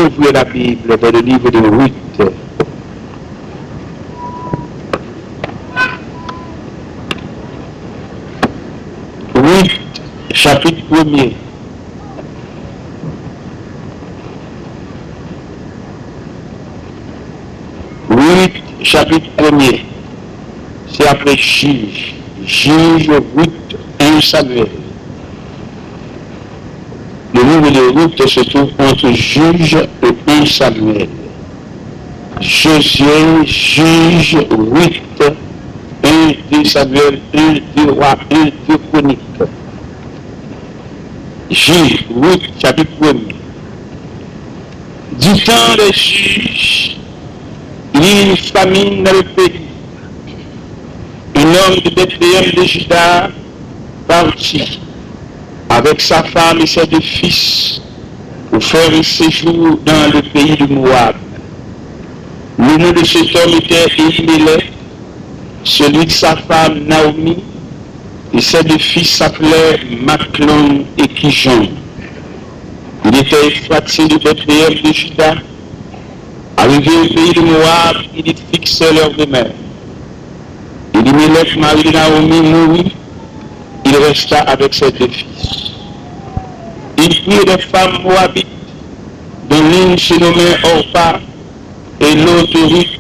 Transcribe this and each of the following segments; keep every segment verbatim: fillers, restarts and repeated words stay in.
ouvrir la Bible dans le livre de Ruth. Ruth, chapitre premier. Ruth, chapitre premier. C'est après Juge. Juge, Ruth, un Samuel. Le livre de Ruth se trouve entre Juge et un Samuel. Josué, Juge, Ruth, un, deux Samuel, un, deux Rois, un, deux Chroniques. Juge, Ruth, chapitre premier. Du temps des juges, il y eut une famine dans le pays. Un homme de Bethléem de Juda partit avec sa femme et ses deux fils pour faire un séjour dans le pays de Moab. Le nom de cet homme était Élimélec, celui de sa femme Naomi, et ses deux fils s'appelaient Maclon et Kijon. Il était Éphratien de Bethléem de Juda. Arrivé au pays de Moab, ils y fixèrent leur demeure. Élimélec, mari de Naomi, mourut. Il resta avec ses deux fils. Il prit des femmes moabites, dont l'une se nommait Orpa et l'autre Ruth.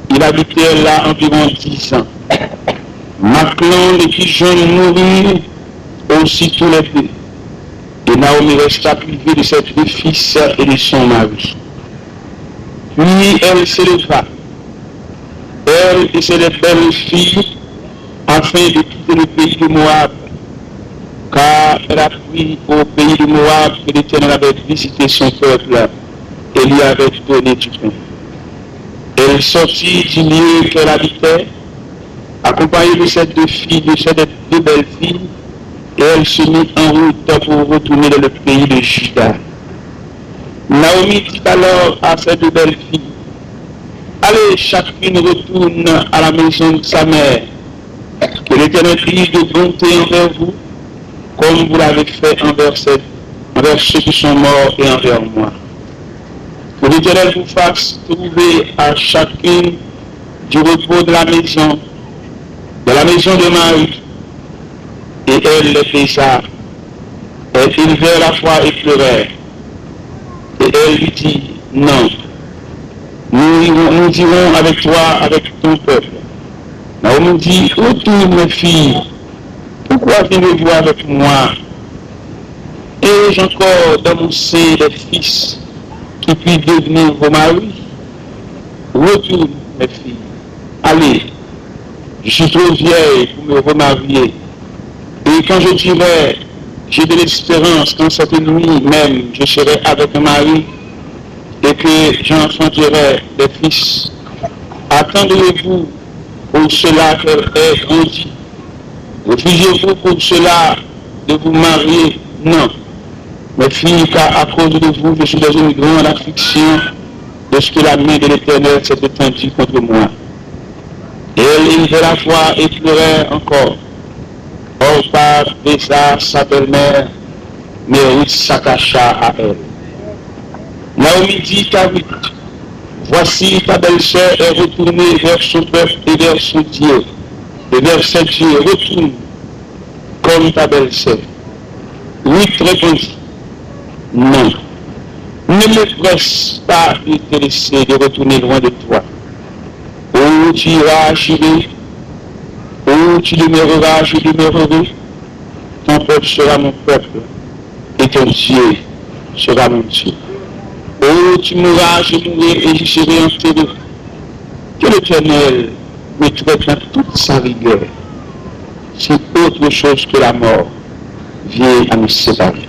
Ils habitèrent là environ dix ans. Maclon et Kijon moururent aussi tous les deux. Et Naomi resta privée de ses deux fils et de son mari. Puis elle s'éleva, elle et ses deux belles-filles, afin de quitter le pays de Moab, car elle apprit au pays de Moab que l'Éternel avait visité son peuple et lui avait donné du pain. Elle sortit du lieu qu'elle habitait, accompagnée de ses deux filles, de ses deux belles filles, et elle se mit en route pour retourner dans le pays de Juda. Naomi dit alors à ses deux belles filles, allez, chacune retourne à la maison de sa mère. Que l'Éternel use de bonté envers vous, comme vous l'avez fait envers, cette, envers ceux qui sont morts et envers moi. Que l'Éternel vous fasse trouver à chacune du repos de la maison, de la maison de Marie. Et elle les baisa. Elles élevèrent la voix et pleurèrent. Et elle lui dit, non, nous irons, nous irons avec toi, avec ton peuple. Naomi dit, retourne, mes filles, pourquoi venez-vous avec moi? Ai-je encore dans mon sein des fils qui puissent devenir vos maris? Retourne, mes filles. Allez, je suis trop vieille pour me remarier. Et quand je dirai, j'ai de l'espérance, quand cette nuit même je serai avec un mari et que j'enfanterai des fils, attendrez-vous pour cela qu'elle ait grandi? Refusez-vous pour cela de vous marier? Non, mes filles, car à cause de vous, je suis dans une grande affliction, de ce que la main de l'Éternel s'est étendue contre moi. Et elle élevait la voix et pleurait encore. Orpa baisa sa belle-mère, mais Ruth s'attacha à elle. Naomi dit à Ruth, voici, ta belle-sœur est retournée vers son peuple et vers son Dieu, et vers ses dieux. Retourne comme ta belle-sœur. Ruth répondit, non, ne me presse pas de te laisser, de retourner loin de toi. Où tu iras, j'irai. Où tu demeureras, je demeurerai. Ton peuple sera mon peuple, et ton Dieu sera mon Dieu. Où tu mourras, je mourrai, et j'y serai enterré. Que l'Éternel me traite dans toute sa rigueur, si autre chose que la mort vient à nous séparer.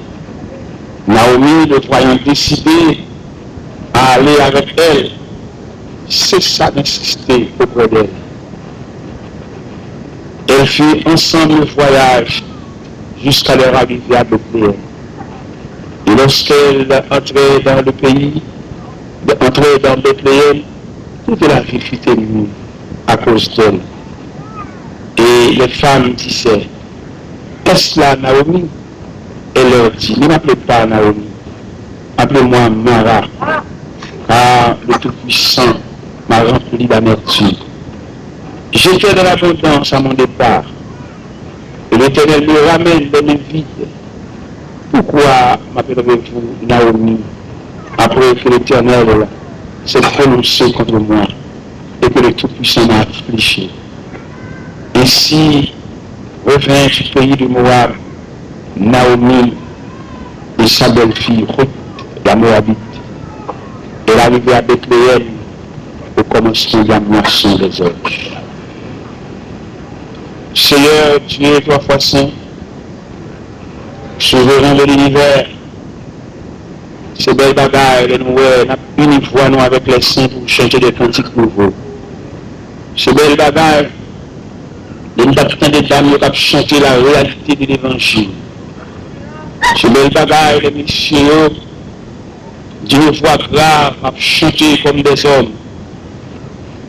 Naomi, le voyant décidé à aller avec elle, cessa d'insister auprès d'elle. Elles firent ensemble le voyage jusqu'à leur arrivée à Bethléem. Et lorsqu'elles entrèrent dans le pays, entrèrent dans Bethléem, toute la ville fut émue à cause d'elles. Et les femmes disaient, est-ce là Naomi? Elle leur dit, ne m'appelez pas Naomi, appelez-moi Mara, Car le Tout-Puissant m'a rempli d'amertume. J'étais dans l'abondance à mon départ, et l'Éternel me ramène dans mes vides. Pourquoi m'appellerez-vous Naomi, après que l'Éternel s'est prononcé contre moi et que le Tout-Puissant m'a affligé? Ainsi revint du pays de Moab Naomi et sa belle-fille Ruth la Moabite. Elle arrivait à Bethléem au commencement de la moisson des orges. Seyè Dye twa fwa sen, Souveren de linivè, se bèl bagay lè nou wè n ap ini vwa nou avèk lèsen pou chante de kantik nouvo. Se bèl bagay lè n t ap tande dam yo k ap chante la réalité de l'évangile. Se bèl bagay lè mesye yo di yon vwa grav ap chante kòm dèzòm.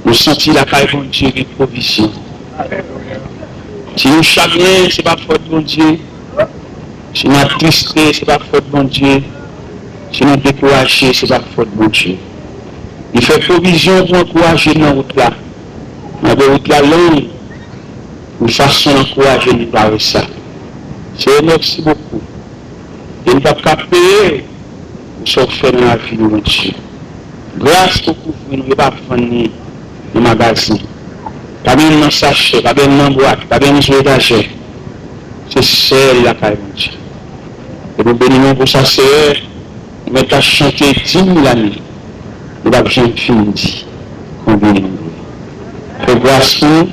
Nou santi lakay Bondye gen pwovizyon. Si nou chagren, se pa fòt Bondye. Si n atriste, se pa fòt Bondye. Si nou dekouraje, se pa fòt Bondye. Li fè pwovizyon pou ankouraje n nan wout la. Malgre wout la long, yon fason l ankouraje n, nou pa wè sa. Seyè, mèsi bokou. E n p ap ka peye pou sa w fè nan lavi nou, Bondye. Gras ou kouvri nou, yo pa vann li nan magazen. Pa benn nan sachè, pa benn nan bwat, pa benn sou etajè. Se sèl lakay Bondye. E nou beni nou pou sa, Seyè. Nou mèt ta chante di mil ane. Nou p ap janm fin di konbyen nou dwe. Fè gras pou nou,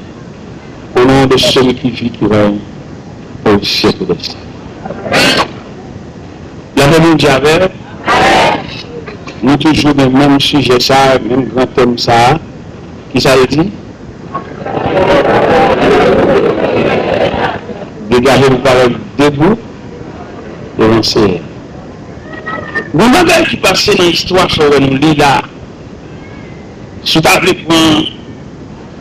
au nom de celui qui vit, qui règne au siècle des siècles. Lapè Bondye avè nou. Nou toujou gen menm sijè sa, menm gran tèm sa. Kisa l di? Degaje pou parèt debou devan Seyè. Gon bagay ki pase nan istwa sa w wè nou li la. Si w ta vle pran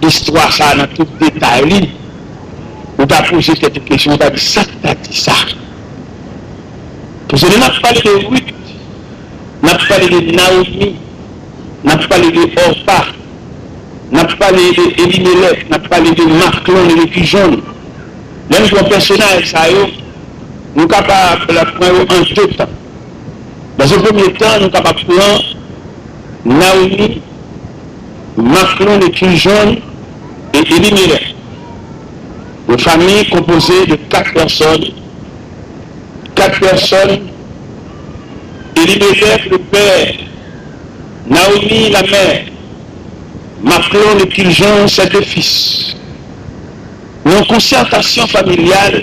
istwa sa a nan tout detay li, ou ta poze tèt ou kesyon, ou ta di, "Sa k ta di sa?" Paske lè n ap pale de Rit, n ap pale de Nawomi, n ap pale de Òpa, n ap pale de Elimelèk, n ap pale de Maklon e de Kijon. Lè n pran pèsonaj sa yo, nou kapab pran yo an de tan. Dans un premier temps, nou kapab pran Nawomi, Maklon e Kijon e Elimelèk. Yon fanmi konpoze de kat pèsòn. Kat pèsòn, Elimelèk le pè, Nawomi la mè, Maklon e Kijon sè de fis. Nan yon konsètasyon familyal,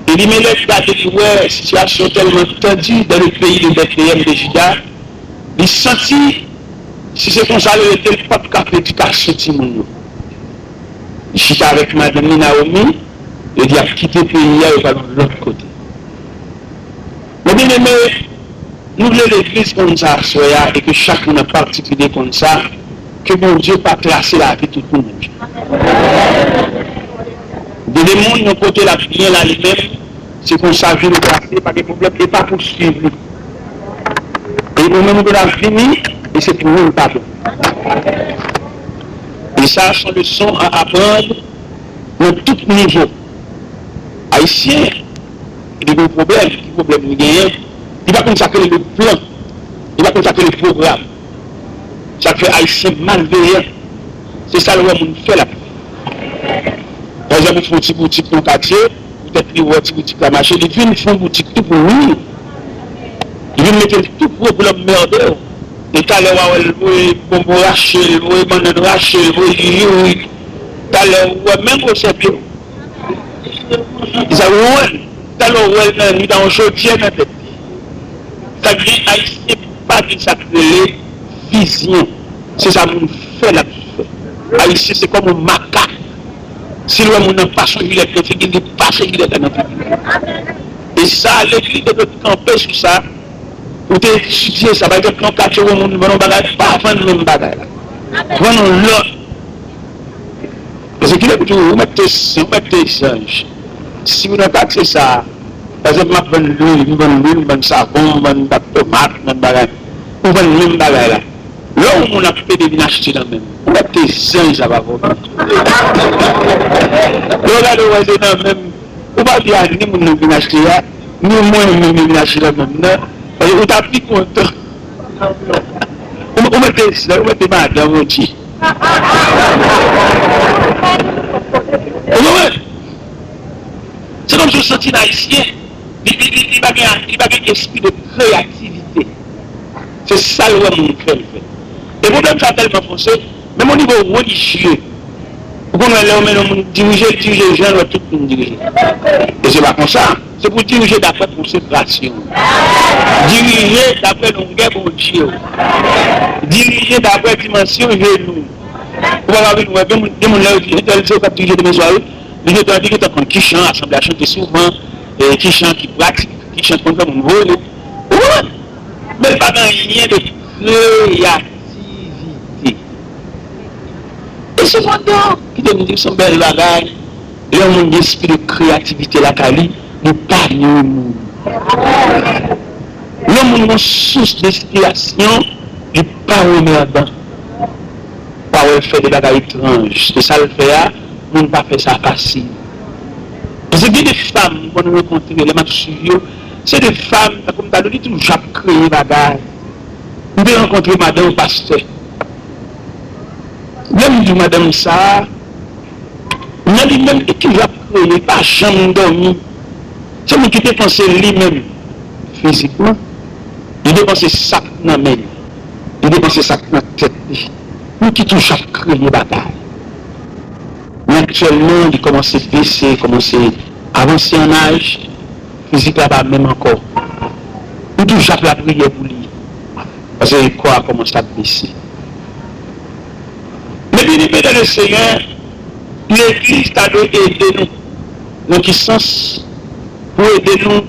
Elimelèk gade, li wè sitiyasyon tèlman tandi dans le pays de Bethléem de Juda, li santi si se konsa l rete, l p ap ka fè edikasyon timoun yo. Li chita avèk madanm li Nawomi, yo di y ap kite peyi a, yo pral yon lòt kote. Men byeneme, nou vle legliz konn sa aswè a e ke chak moun an patikilye konn sa, ke Bondye pa trase lavi tout moun menm jan. Gen de moun, yon kote l ap byen la li menm, se konsa vi l trase, pa gen pwoblèm, e pa pouswiv li. E ou menm ou gentan vini, e se pou ou l pa bon. E sa, se yon leson a aprann nan tout nivo. Ayisyen, li gen yon pwoblèm, ki pwoblèm li genyen? Li pa konn sa k rele le plan, li pa konn sa k rele pwogram. Sa k fè Ayisyen malveyan. Se sa l wè moun fè l ap fè. Pa egzanp, ou fè yon ti boutik nan katye, poutèt li wè ti boutik la mache, li vin fè yon boutik tou pou li. Li vin mete l tou pwòp pou l ap mède w. E talè w a wè l voye bonbon rache, l voye bannann rache, l voye youri. Talè w wè menm gwosè pye w. Sa w wè l, talè w wè l nan li, nan yon chodyè nan tèt li. Sa k gen, Ayisyen pa gen sa k rele vizyon. Se sa moun fè l ap fè. Ayisyen se kòm yon makak. Si l wè moun nan pase yon jilèt nan figi l, li pase jilèt la nan figi l. E sa, legliz te dwe kanpe sou sa, pou te etidye sa. Pa egzanp, nan katye yon moun vann yon bagay, pa vann menm bagay la. Vann yon lòt. Paske kilè pou di w, ou mèt te sen, ou mèt te zanj. Si w nan katye sa a, pa egzanp, m ap vann lwil, m vann lwil, m vann savon, m vann bat tomat, m vann bagay. Ou konprann menm bagay la. Lè yon moun ap pede vin achte nan men m, ou wè te zanj sa pa vòlè. Lè w gade w wè se nan men m, ou pa di a ni moun nan vin achte a, ni mwen menm vin achte nan men m nan, paske ou ta pi kontan. Ou, ou mete, ou mete madanm ou di. Ou konprann? Se kòmsi w santi n Ayisyen, li, li, li, li pa gen, li pa gen espri de kreyativite. Se sa l wè moun fè l fè. E pwoblèm sa tèlman fonse, menm o nivo relijye, ou konn wè lè yo mennen yon moun dirije, l dirije jan l wè tout moun dirije. E se pa konsa. Se pou dirije daprè konsantrasyon w. Dirije daprè longè Bondye w. Dirije daprè dimansyon jenou w. Ou pa ka vin wè gen moun, gen moun lè yo di entèl se yo k ap dirije demen swa wi. Li gentan, li gentan konn ki chan asanble a chante souvan, e ki chan ki pratik, ki chan ki konn fè moun vole. Ou konprann? Men li pa gen anyen de kreyativite. E sepandan, kite m di w, se yon bèl bagay. Lè yon moun gen espri de kreyativite lakay li, li pa nwi moun. Lè yon moun gen sous de enspirasyon, li pa anmèdan. Pa wè l fè de bagay etranj. Se sa l fè a, moun pa fè sa fasil. Paske gen de fanm, mwen rankontre, lè m ap swiv yo, se de fanm, tankou m ta di w, li toujou ap kreye bagay. M te rankontre madanm pastè. Lè m di madanm sa a, nan li menm, li toujou ap kreye, li pa janm dòmi. Se moun ki depanse li menm fizikman, li depanse sa k nan men li, li depanse sa k nan tèt li. Moun ki toujou ap kreye bagay. Men aktyèlman, li kòmanse bese, kòmanse avanse an aj, fizik la pa menm ankò. Li toujou ap lapriyè pou li. Paske kò a kòmanse ap bese. Men byeneme nan Lesenyè, legliz ta dwe ede nou. Nan ki sans? Pou ede nou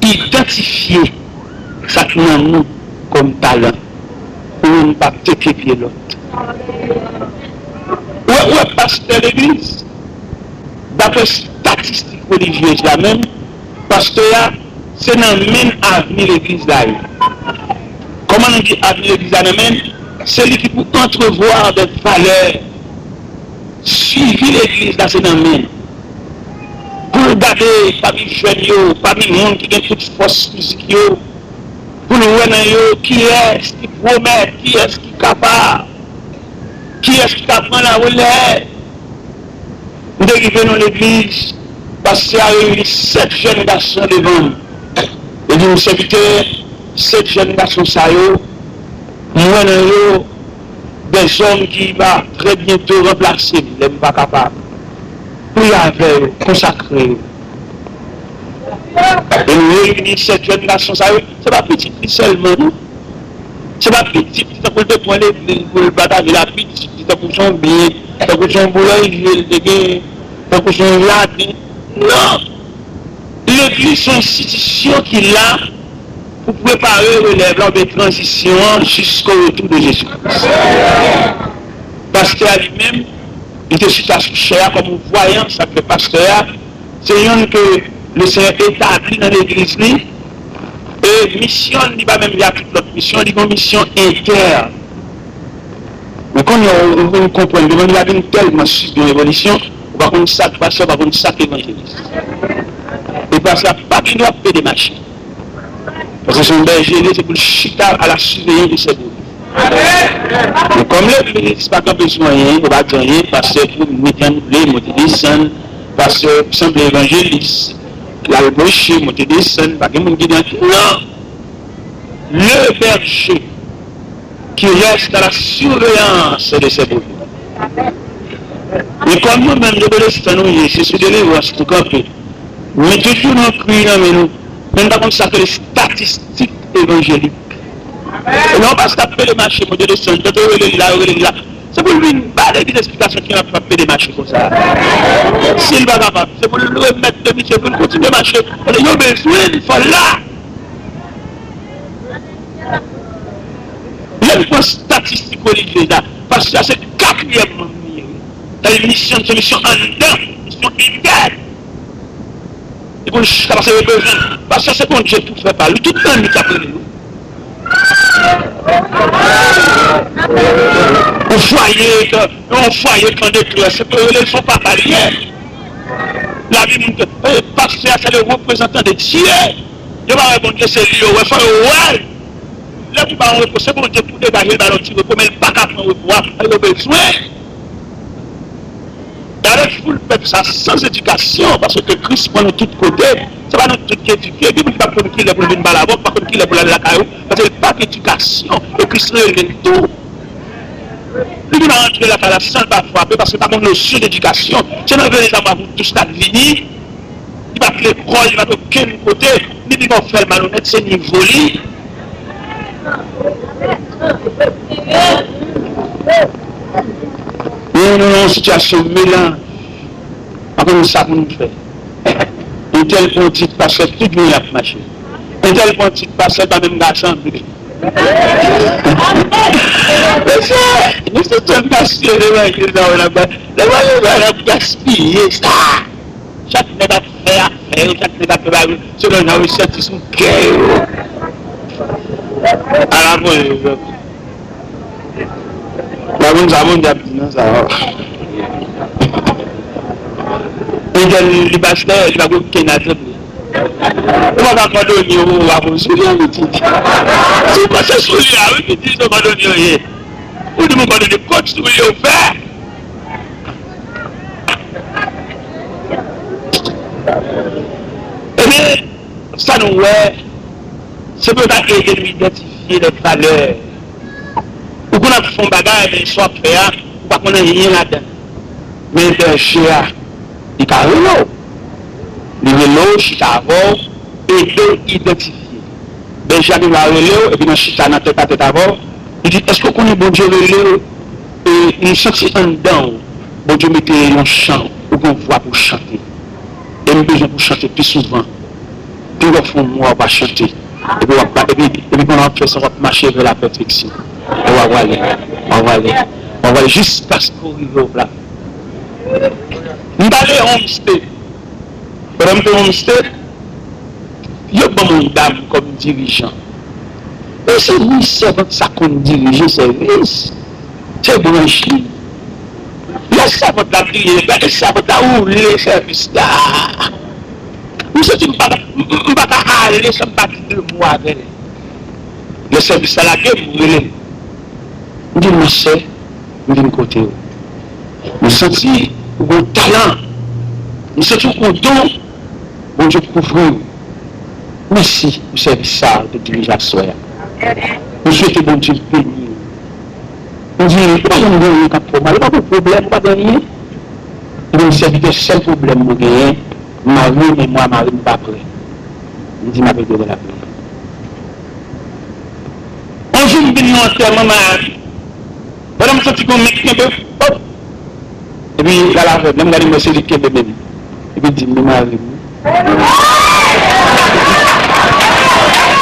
idantifye sa k nan nou kòm talan, pou youn pa teke pye lòt. Ou wè, ou wè pastè legliz, daprè estatistik relijyez la menm, pastè a, se nan men l avni legliz la ye. Kòman nou di avni legliz la nan men l? Se li ki pou entrevoir des valeurs. Swivi legliz la se nan men l. Pou l gade pami jèn yo, pami moun ki gen tout fòs fizik yo, pou l wè nan yo kiyès ki pwomèt, kiyès ki kapab, kiyès ki ka pran larelèv. M te rive nan legliz, pastè a reyini sèt jèn gason devan m. Li di m, sèvitè, sèt jèn gason sa yo, m wè nan yo dèzòm ki va trè byento ranplase m lè m pa kapab. Priye avè yo, konsakre yo. E nou reyini sèt jèn gason sa yo, se pa pitit li sèlman, non. Se pa pitit li tankou l te pran legliz pou l pataje l a pitit li tankou se yon byen, tankou se yon boulanje l te genyen, tankou se yon jaden. Non! Legliz se yon enstitisyon ki la pou prepare relèv la oubyen tranzisyon an jusqu'au retour de Jésus-Christ. Pastè a li menm, li te chita sou chè a kòm yon vwayan, sa k fè pastè a, se yonn ke Lesenyè etabli nan legliz li, e misyon li pa menm jan ak tout lòt misyon, li gen yon misyon entèn. Men kounye a, ou vin konprann, demen la vin tèlman sib yon evolisyon, ou pa konn sa k pastè, ou pa konn sa k evanjelis. E pastè a pa gen dwa pede mache. Paske se yon bèje li ye, se pou l chita à la surveillance de ses brebis. Men kòm legliz pa kanpe sou anyen, yo pa di anyen, pastè pou mete an boule, monte desann, pastè sanble evanjelis, l al preche, monte desann, pa gen moun ki di anyen. Non! Le berger qui reste à la surveillance de ses brebis. Men kòm nou menm, nou protestan nou ye, se sou delivrans nou kanpe. Men toujou nan kwi nan men nou. Men nou pa konn sa k rele estatistik evanjelik. E lè yon pastè ap pede mache, monte desann, tande yo rele l la, yo rele l la. Se pou l vin ba legliz esplikasyon ki ap pede mache konsa. Si l pa kapab, se pou l remèt demisyon, pou l kontinye mache. Paske yo bezwen l, fò l la. Lè n pran estatistik relijyez la, pastè a se katriyèm manm li ye. Sa vle di misyon, se misyon anndan, misyon entèn. E pou l chita pase yo bezwen l. Pastè se Bondye tou fè pa l. Tout nan li k ap rele yo. Yon fwaye, yon fwaye k an detrès, se pou yo rele l se yon papa li ye. Lavi moun, eh, pastè a se le reprezantan de Dye. Yo pa wè Bondye se li yo wè, fò yo wè l. Lè pou ba yon repo, se Bondye pou degaje l ba l yon ti repo, men l pa ka pran repo a, yo bezwen. Gade foul pèp sa san edikasyon, paske Kris pran nou tout kote. Se pa nou tout ki edike. Gen moun ki pa konn kilè pou l vin bal avè w, pa konn kilè pou l ale lakay ou, paske l pa gen edikasyon. E Kris rele l tou. Li vin rantre lakay la san l pa frape, paske pa gen nosyon dedikasyon. Se nan veni sa mwa pou tout sa vini. Li pa t lekòl, li pa t okenn kote, ni li pa fè l malonèt, se nivo li. Nou, nou nan yon sitiyasyon melanj, pa konn sa pou nou fè. Entèl pran tit pastè, tout jounen y ap mache. Entèl pran tit pastè, pa menm ka sanble. Mesye, nou se jèn pastè levanjil sa, w ap, levanjil sa, w ap gaspiye sa. Chak nèg ap fè afè yo, chak nèg ap fè bagay yo, selon jan yo santi sou kè yo. Ala mwen, pa konn sa Bondye ap di nan sa. Li di li pastè, li pa gen okenn asanble. Ou pa ka kòdone ou, ou pa pou soulye a, pitit. Si w panse soulye a, wi, pitit, se kòdone ou ye. Ou di m kòdone, kot soulye ou fè? Ebyen, sa nou wè, se pou yo ta ede nou idantifye lòt valè. Ou konn ap fè yon bagay, men sa w ap fè a, ou pa konn anyen ladan l. Men bèje a, li ka rele w. Li rele w, chita avè w, ede w idantifye. Bèje a gen dwa rele w, epi nan chita nan tèt a tèt avè w, li di, èske w konnen Bondye rele w? E m santi anndan w, Bondye mete yon chan, ou gen yon vwa pou w chante. E m bezwen pou w chante pi souvan. Pi w fè yon mwa w pa chante. Epi w ap, epi, epi pandan w ap fè sa, w ap mache vè la pèfeksyon. E w ap prale, w ap prale, w ap prale jiskaske w rive o plafon. M t ale Homestay. Pandan m te Homestay, yo ban m yon dam kòm dirijan. Mezanmi, sèvant sa konn dirije sèvis. Se branch li. Lè sèvant la priye, gade sèvant la woule sèvis la. M santi m pa, m, m, m pa ka ale san m pa di de mo avè l. Lè sèvis la lage, m rele l. M di l, monchè, m vin kote w. M santi ou gen yon talan. M santi ou gen yon don. Bondye kouvri w. Mèsi pou sèvis sa a ou te dirije aswè a. M swete Bondye beni w. M di, ou pa janm gen anyen k ap fè w mal, ou pa gen pwoblèm, ou pa gen anyen. Li di m, sèvitè, sèl pwoblèm mwen genyen, mari m, men mwen a mari m pa prè. M di, m ap ede w nan lapriyè. Yon jou m vin nan antèman Miami. Pandan m santi gon men k kenbe m, hop! Epi l al avè m. Lè m gade m wè se li k kenbe men m. Epi l di m, men mari m wi.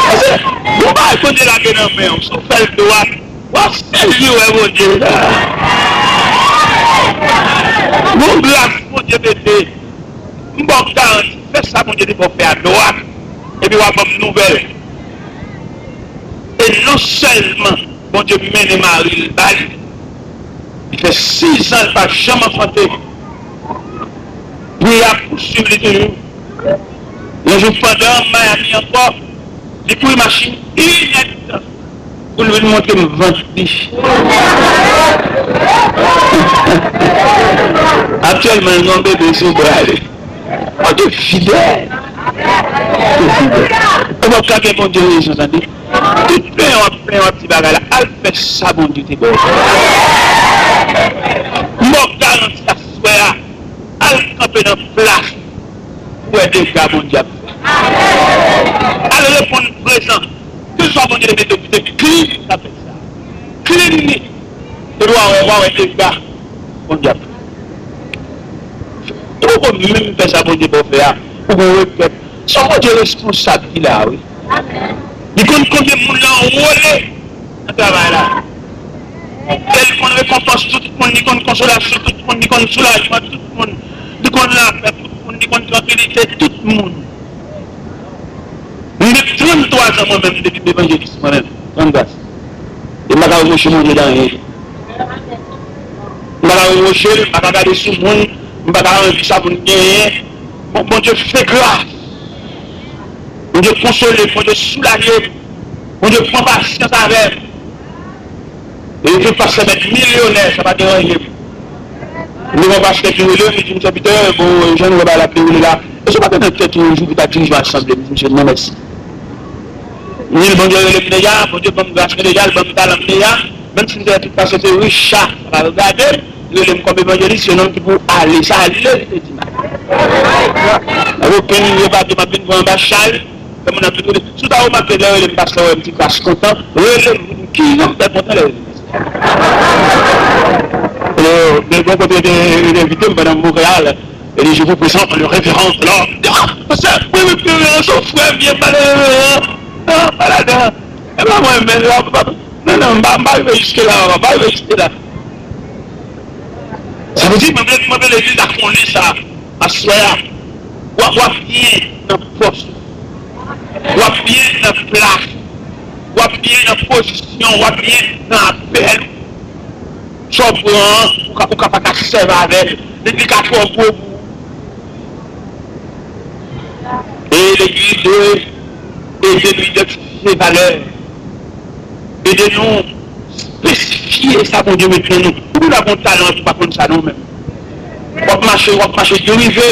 Paske, gon bagay Bondye lage nan men w, si w fè l dwat, w ap sèvi wè Bondye. Gon gras Bondye mete. M ba w garanti, fè sa Bondye te ba w fè a dwat, epi w a ban m nouvèl. E non sèlman Bondye mennen mari l ba li, li fè sizan l pa janm anfante. Pri a ap pouswiv li toujou. Yon jou, pandan Miami ankò, li kouri machin inèdtan pou l vin montre m vant li. Aktyèlman, l gen yon bebe sou bra li. Bondye fidèl. Bondye fidèl. Ou p ap ka gen Bondye rezon, tande. Tout plenyen w ap plenyen, w ap di bagay la, al fè sa Bondye te ba w. M ba w garanti aswè a, al kanpe nan plas pou wè dega Bondye ap fè. Al reponn prezan. Keswa Bondye te mete w, kite klin sa fè sa. Klin li. Epi w a wè, w a wè dega Bondye ap fè. Ou poko menm fè sa Bondye ba w fè a, ou gon regrèt. Se yon Bondye responsab ki la, wi. Li konn konbyen moun l anwole nan travay la. E li konn rekonpans tout moun, li konn konsolasyon tout moun, li konn soulajman tout moun, li konn lapè tout moun, li konn trankilite tout moun. M gen tranntwa zan mwen menm depi m evanjelis mwen menm, Grann Gras. E m pa pa rewoche Bondye de anyen. M pa ka rewoche l, m pa ka gade sou moun, m pa ka anvi sa moun genyen. Bon, Bondye fè gras. Bondye konsole m, Bondye soulaje m, Bondye pran pasyans avè m. E tout pastè mèt milyonè, sa pa deranje m. M te gen yon pastè ki rele m, li di m, "Sèvitè, bon, jan nou wè bagay la ap dewoule la, èske w pa te nan tèt ou yon jou pou w ta dirije yon asanble?" M di misye, "Non, mèsi." Li di, "Bondye rele m deja, Bondye ban m gras mwen deja, l ban m talan m deja." Menm si m te wè tout pastè se Richard, sa pa regade m, li rele m kòm evanjelis, se yon nonm ki pou ale, sa ale, li te di m. Avè okenn nivo pa di m ap vin pran anba chay. Lè moun ap vin rele, si w ta remake lè yo rele m pastè, wè m ti kras kontan, rele m, ki jan m fè kontan lè yo rele m pastè. E, men bon kote yo te, yo te envite m pandan m Monreyal, e li di, "Vous présente le révérend." Lè m di, "Ah, pastè, wi, wi, reveran, se yon frè m ye, m pa nan reveran, non, m pa ladan." E pa mwen, men, non, non, m pa, m pa rive jiske la, m pa rive jiske la. Sa vle di, mwen vle, mwen vle legliz la konnen sa. Aswè a, w ap, w ap byen nan pòs ou. W ap byen nan plas ou. W ap byen nan pozisyon ou. W ap byen nan apèl ou. Sa w pran an, ou ka, ou ka pa ka sèvi avè l. Li, li ka twò gwo pou ou. E legliz dwe ede nou idantifye valè. Ede nou espesifye sa Bondye met nan nou. Ou gen dwa gen yon talan epi w pa konn sa non menm. W ap mache, w ap mache, gen rive,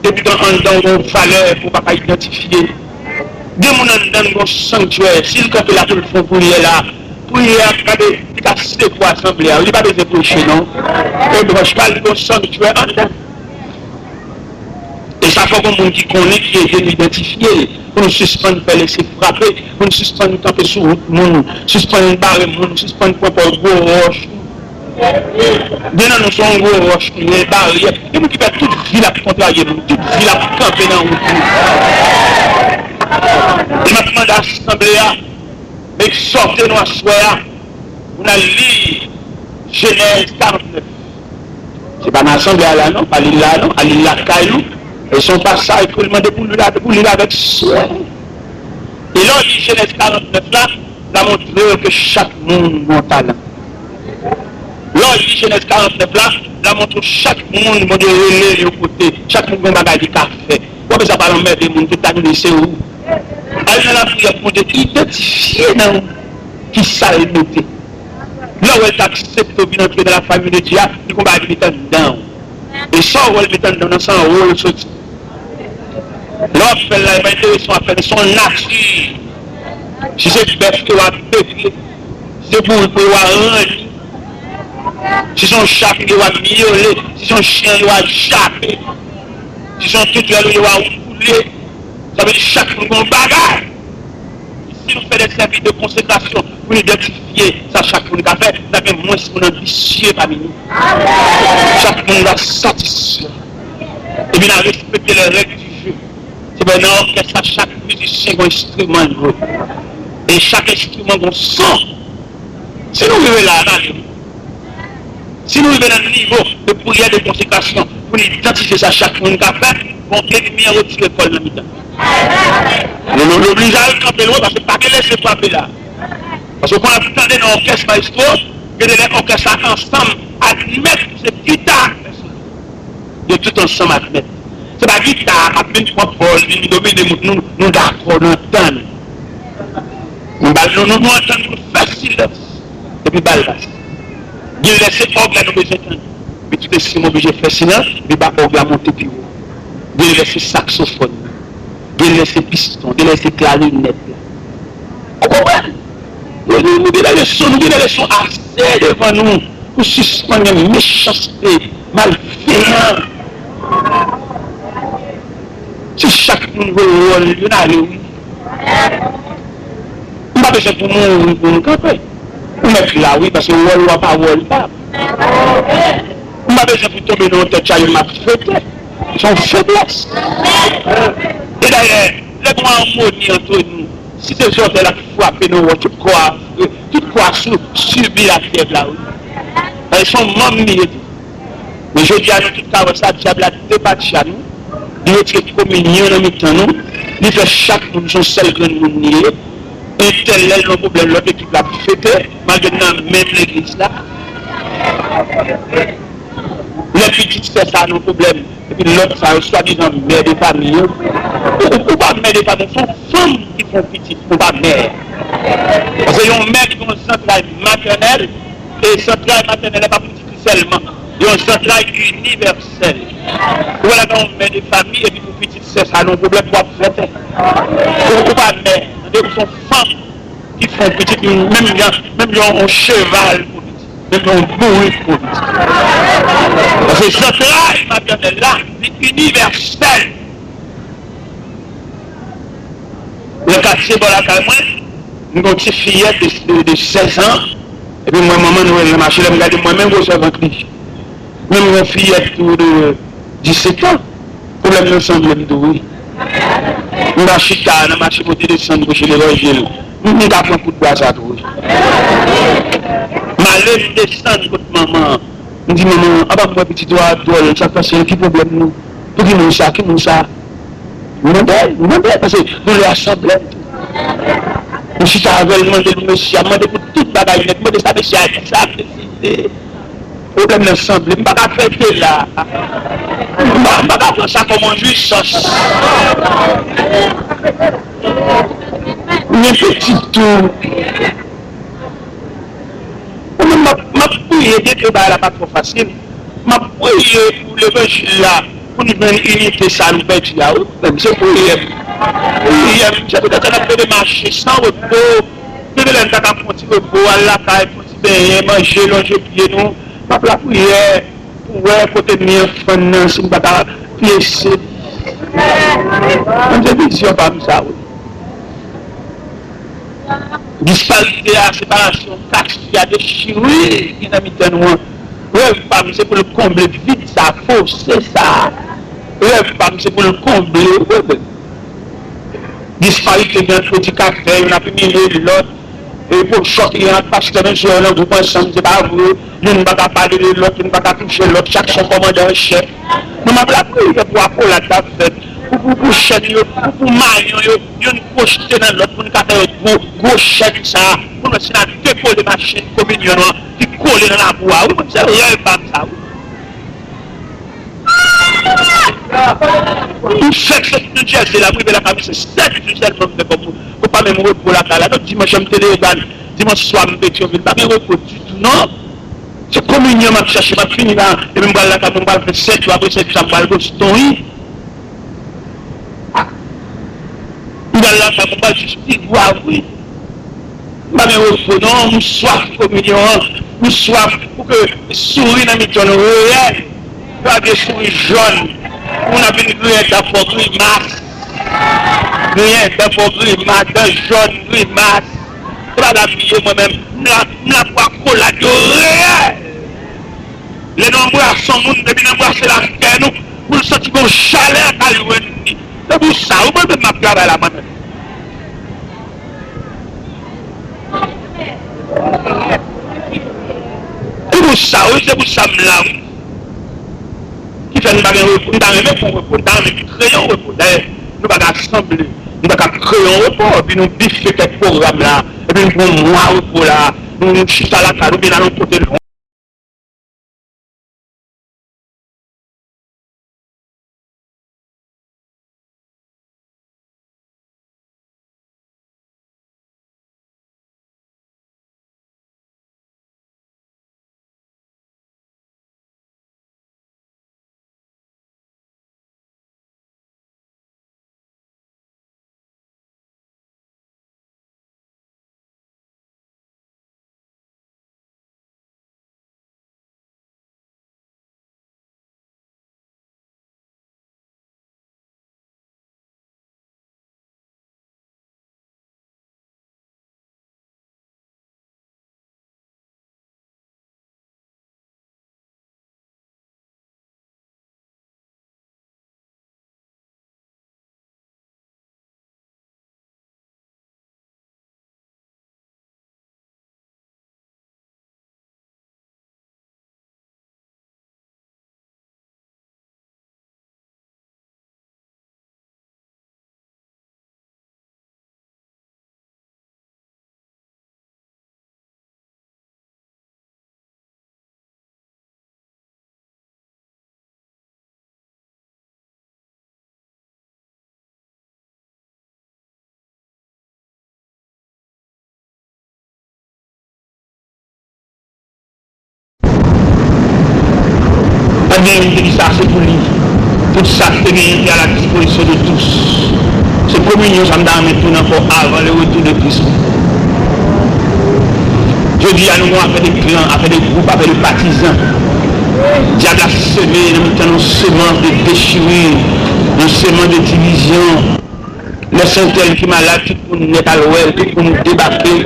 depi gen anndan w gen yon valè ke w pa ka idantifye. Gen moun anndan l gen yon sanktyè, si l kanpe la pou l fè yon priyè la, priyè a gade, li ka sekwe asanble a, li pa bezwen preche non. E branch pa l gen yon sanktyè anndan. E sa fòk yon moun ki konnen ki ede nou idantifye l, pou nou sispann fè lese frape, pou nou sispann kanpe sou wout moun, sispann bare moun, sispann pran pa gwo wòch. Gen nan nou se yon gwo wòch nou ye, baryè. Gen moun ki fè tout vi l ap kontrarye moun, tout vi l ap kanpe nan wout nou. E m ap mande asanble a, m egzòte nou aswè a, pou n al li Jenèz karannèf. Se pa nan asanble a la non, pa li la non, al li lakay ou. E se yon pasaj ke l mande pou li la, pou li la avèk swen. E lè w li Jenèz karannèf la, l ap montre w ke chak moun gen yon talan. Lè w li Jenèz karannèf la, l ap montre w chak moun Bondye rele l yon kote, chak moun gen yon bagay li ka fè. W ap sa pa anmède moun, tout ta vini se ou. Al nan lapriyè pou Bondye idantifye nan ou kisa l mete. Lè w wè l ta aksepte w vin antre nan lafanmi de Dye a, li gon bagay li met anndan w. E sa w wè l met anndan w nan, se anwo l soti. Lè w ap fè l la, e pa enteresan w ap fè l, se yon nati. Si se bèf ke w ap bekle, si se bourik ou ye w a ranni, si se yon chat ou ye w a myole, si se yon chen ou ye w a jape, si se yon toutwèl ou ye w a woule, sa vle di chak moun gen yon bagay. Si nou fè de sèvis de konsekrasyon pou nou idantifye sa chak moun ka fè, n ap gen mwens moun anbisye pami nou. Chak moun va satisfè. Epi n a respekte les règles du jeu. Se vre, nan òkès la, chak mizisyen gen yon enstriman l jwe. E chak enstriman gen yon son. Si nou rive la, n ale wi. Si nou rive nan nivo de priyè de konsekrasyon pou nou idantifye sa chak moun ka fè, bon, ènmi an retire kò l nan mitan. Nou, nou, nou oblije al kanpe lwen paske pa gen lese frape la. Paske w konn ap tande nan òkès mayestwo, gen de lè òkès la ansanm admèt se gita ak pèsonèl. Yo tout ansanm admèt. Se pa gita a k ap vin pran pòz, vin domine moun. Nou, nou dakò, nou antann. Nou ba, nou, nou, nou antann pou nou fè silans. Epi ba l bas. Gen lè se òg la nou bezwen tande. Men tout enstriman oblije fè silans, epi ba òg la monte pi wo. Gen lè se saksofòn. Gen lè se piston, gen lè se klarinèt la. Ou konprann? Nou, nou, nou gen de leson, nou gen de leson ase devan nou pou sispann gen mechanste, malveyan. Si chak moun jwe wòl li, n ale wi. M pa bezwen pou mouri pou m kanpe. Ou mèt la wi, paske wòl ou a pa wòl pa m. M pa bezwen pou tonbe nan yon tèt chaje m ap fete. Se yon feblès. E dayè, lè gen yon amoni ant nou, si se zòtèy la ki frape nan wòch, tout kò a, tout kò a sou, sibi lakyèv la wi. Paske se yon manm li ye tou. Men jodi a, nou tout ka wè sa, dyab la depatcha nou, li retire kominyon nan mitan nou, li fè chak moun se yon sèl grenn moun li ye. Entèl lè l nan pwoblèm, lòt ekip la ap fete, malgre n nan menm legliz la. Lè pitit sè sa nan pwoblèm, epi lòt sa yo swadizan mè de fami yo. Ou, ou, ou pa mè de fami, ou se yon fanm ki fè yon pitit, ou pa mè. Paske yon mè ki gen yon zantray matènèl, e zantray matènèl la pa pou pitit li sèlman, yon zantray inivèsèl. Ou wè la gen yon mè de fami, epi pou pitit sè sa nan pwoblèm, w ap fete. Ou, ou pa mè, tande, ou se yon fanm ki fè yon pitit, menm jan, menm jan yon cheval fè yon pitit, menm jan yon bourik fè yon pitit. Paske zantray matènèl la, li inivèsèl. Nan katye bò lakay mwen, m gen yon ti fiyèt de, de, de sèz an, epi m wè manman l nan mache, lè m gade m wè menm gwosè vant li. Menm yon fiyèt tou de disèt an, pwoblèm nan sanble m tou wi. M pa chita nan mache monte desann preche levanjil. M, m ka pran kout bwa sa tou wi. M ale m desann kot manman an. M di, "Manman, apa m wè pitit ou a dwòl, sa k pase, ki pwoblèm nou? Pou ki moun sa, ki moun sa?" M mande, m mande, paske doulè a sanble m tou. M chita avè l, m mande l, mesye a, m mande pou tout bagay nèt, m mande sa mesye a di, sa mesye. Pwoblèm nan sanble, m pa ka fè de la. M pa, m pa ka pran sa kòm yon jwisans. Men pitit tou. Mwen menm, m ap, m ap priye, byenke bagay la pa twò fasil. M ap priye pou levanjil la, pou n jwenn inite sa nou pèdi a, wi. Menm se priyè m. Priyè m, se poutèt sa n ap plede mache san repo. Gen de lè n ta ka pran ti repo, al lakay, pran ti benyen, manje, lonje pye nou. M ap lapriyè pou wè kote mi an fann nan, si m pa ka pyese li. Menm se vizyon pa m sa, wi. Disparite a, separasyon, kachya, dechiri ki nan mitan nou an. Rèv pa m se pou l konble vid sa, fose sa. Rèv pa m se pou l konble, ou konprann? Disparite gen ant predikatè, youn ap imilye lòt. E pou chòt li ak pastè, menm si yo nan gwoup ansanm, se pa vre. Youn pa ka pale de lòt, youn pa ka touche lòt, chak se yon kòmandan an chèf. Mwen, m ap lapriyè pou akolad k ap fèt, pou, pou, pou chèn yo, pou, pou mayon yo, youn pwojte nan lòt, pou n ka fè yo gwo, gwo chèn sa a, pou n wè si n a dekole machin kominyon nou an ki kole nan labou a. Wi, mwen, se rèv pa m sa, wi. M fèk soti New Jersey la, m rive lakay mwen, se sèt jou sèlman m fè kòm, kòm pa menm repo lakay la. Donk, dimanch an, m te Leyogàn, dimanch swa, m Petyonvil, pa gen repo ditou, non. Se kominyon m ap chache, m ap fini la, epi m pral lakay mwen, m pral fè sèt jou, apre sèt jou sa, m pral Boston, wi. M pral lakay mwen, m pral jis pi gwa, wi. M pa gen repo non, m swaf kominyon an, m swaf pou ke souri nan mitan nou reyèl. Pa gen souri jòn. Moun ap vin griyen dan fò grimas. Griyen dan fò grimas, dan jòn grimas. Se pa la m ye mwen menm. M la, m la pou akolad yo reyèl. Lè nou anbrase yon moun, depi n anbrase l ak kè nou, pou l santi gon chalè k al jwenn li. Se pou sa, ou konn menm m ap travay la mwen menm. Se pou sa, wi, se pou sa m la, wi. Ki fè n pa gen repo, m ta renmen pou repo, m ta renmen kreye yon repo. Dayè, nou pa ka sanble, nou pa ka kreye yon repo, epi nou bife kèk pwogram la, epi nou pran mwa repo la, nou, nou chita lakay nou, oubyen n al yon kote lwen. Gen youn ki di sa se pou li. Tout sa ki te genyen te à la disposition de tous. Se kominyon sa m ta renmen tounen ankò avant le retour de Christ. Jodi a, nou gon afè de klan, afè de gwoup, afè de patizan. Dyab la seme nan mitan nou semans de dechirure, yon semans de divizyon. Lè se entèl ki malad, tout moun nèt al wè l, tout moun debake.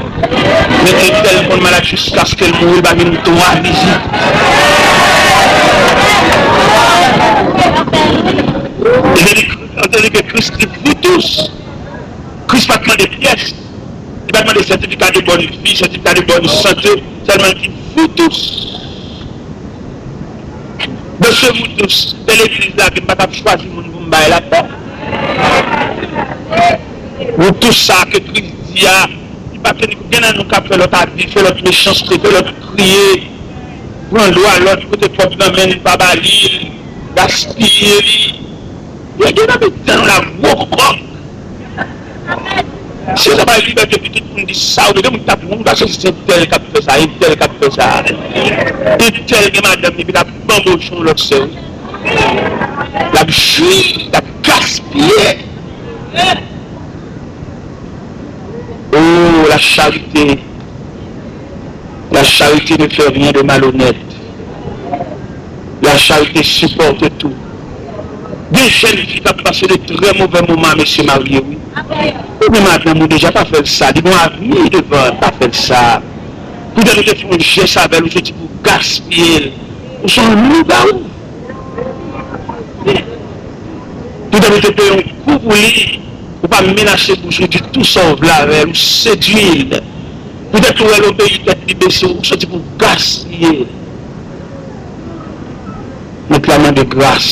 Men entèl konn malad jiskaske l mouri, l pa menm twa vizit. Etandike, etandike Kris li pou tous. Kris pa t mande pyès. Li pa t mande sètifika de bòn vi, sètifika de bòn sante. Sèlman li di vous tous. Mesye, vous tous, se legliz la ke m pa t ap chwazi moun pou m bay ladan. Vous tous sa ke Kris di a, li pa teni gen nan nou k ap fè lòt abi, fè lòt mechanste, fè lòt kriye, pran dwa lòt, pote kòb nan men n, pa ba li l, gaspiye li. Yo gen nan mitan nou la gwo kòk. Si yo ta bay libète pou tout moun di sa yo vle, moun t ap moun pa sezi se entèl k ap fè sa, entèl k ap fè sa. Entèl gen madanm li, epi l ap banboche yon lòt sè, wi. L ap jwi, l ap gaspiye. Oh, la charité. La charité ne fait rien de malhonnête. La charité supporte tout. Gen jèn fi k ap pase de trè movè moman a mesye marye, wi. Ou gen madanm ou deja, pa fè l sa. Li gon avni devan, pa fè l sa. Poutèt ou te fè yon jès avè l, ou soti pou gaspiye l. Ou se yon lougawou. Poutèt ou te peye yon kou pou li, ou pa menase bouch ou di tou sa w vle avè l, ou sedui l. Poutèt ou wè l obeyi tèt li bese, ou soti pou gaspiye l. Nou klaman de gras.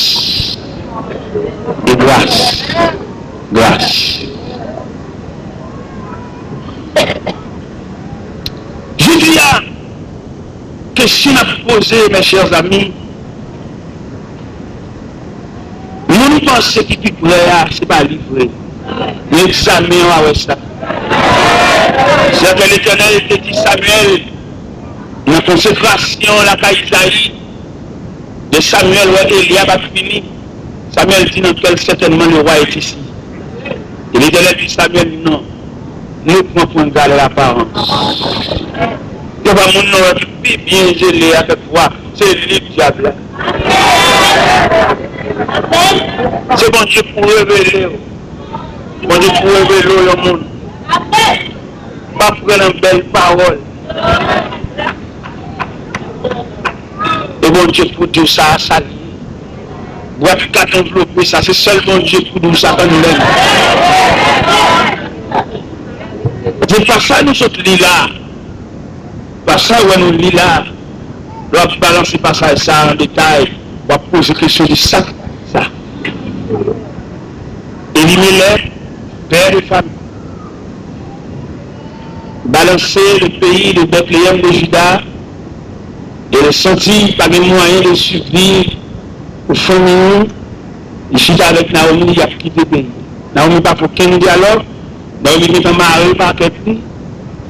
De gras. Gras. Jodi a, kesyon n ap poze, mes chers amis, moun ou panse ki pi prè a, se pa li vre. Nan egzamen an, w a wè sa. Sèke Letènèl te di Samyèl, nan konsekrasyon lakay Izayi, lè Samyèl wè Elyab ap vini, Samyèl di nan kè l, certainement le roi est ici. E Letènèl di Samyèl, non, ne prends point garde à l'apparence. Se pa moun nan wè ki pi byen zele avèk vwa, se li k dyab la. Se Bondye pou revele w. Bondye pou revele w yon moun. Pa pran nan bèl pawòl. E Bondye pou di w sa, sa l ye. Bwat kat anvlope sa, se sèl Bondye pou di w sa, tann menm. Se pa sa nou sot li la. Pasaj wè nou li la, lè w ap balanse pasaj sa a an detay, w ap poze kesyon de sa k sa. Elimelèk, pè de fanmi, balanse le pays de Bethléem de Juda, e l santi pa gen mwayen de sivviv pou fanmi li, li chita avèk Nawomi, y ap kite peyi. Nawomi pa fè okenn dyalòg, Nawomi gentan mare pakèt li,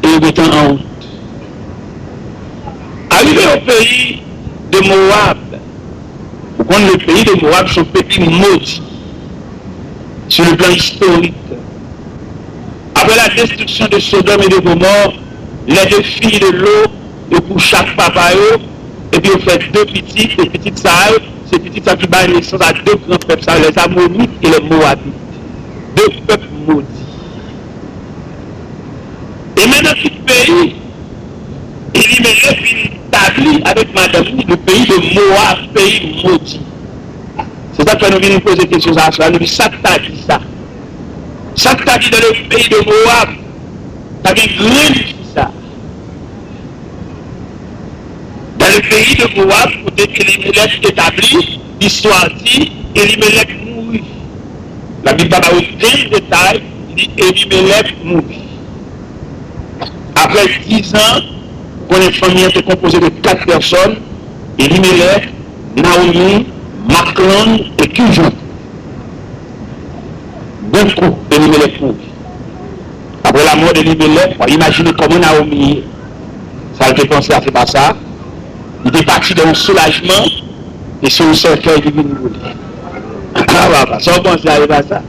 e yo gentan an wout. Arive o peyi de Mowab, ou konn le pays de Moab, se yon peyi modi sur le plan historique. Après la destruction de Sodome et de Gomorrhe, les deux filles de Lot, yo kouche ak papa yo, epi yo fè de pitit, e pitit sa yo, se pitit sa ki bay nesans a de gran pèp sa yo, les Ammonites et les Moabites. De pèp modi. E men nan ki peyi Elimelèk vin tabli avèk madanm li, le pays de Moab, peyi modi. Se sa k fè nou vin poze kesyon sa a, nou di sa k ta di sa. Sa k ta di dans le pays de Moab, ta gen grenn fi sa. Dans le pays de Moab, kote Elimelèk etabli, listwa di, Elimelèk mouri. Labib pa ba okenn detay, li di Elimelèk mouri. Apre dizan, ou konnen fanmi an te konpoze de kat pèsòn, Elimelèk, Nawomi, Maklon e Kijon. Bon kou, Elimelèk mouri. Apre lamò de Elimelèk, w a imajine kòman Nawomi ye. Sa l te panse a, se pa sa. Li te pati dan yon soulajman, E se yon sèkèy ki vin boule. A papa, sa w panse a, e pa sa?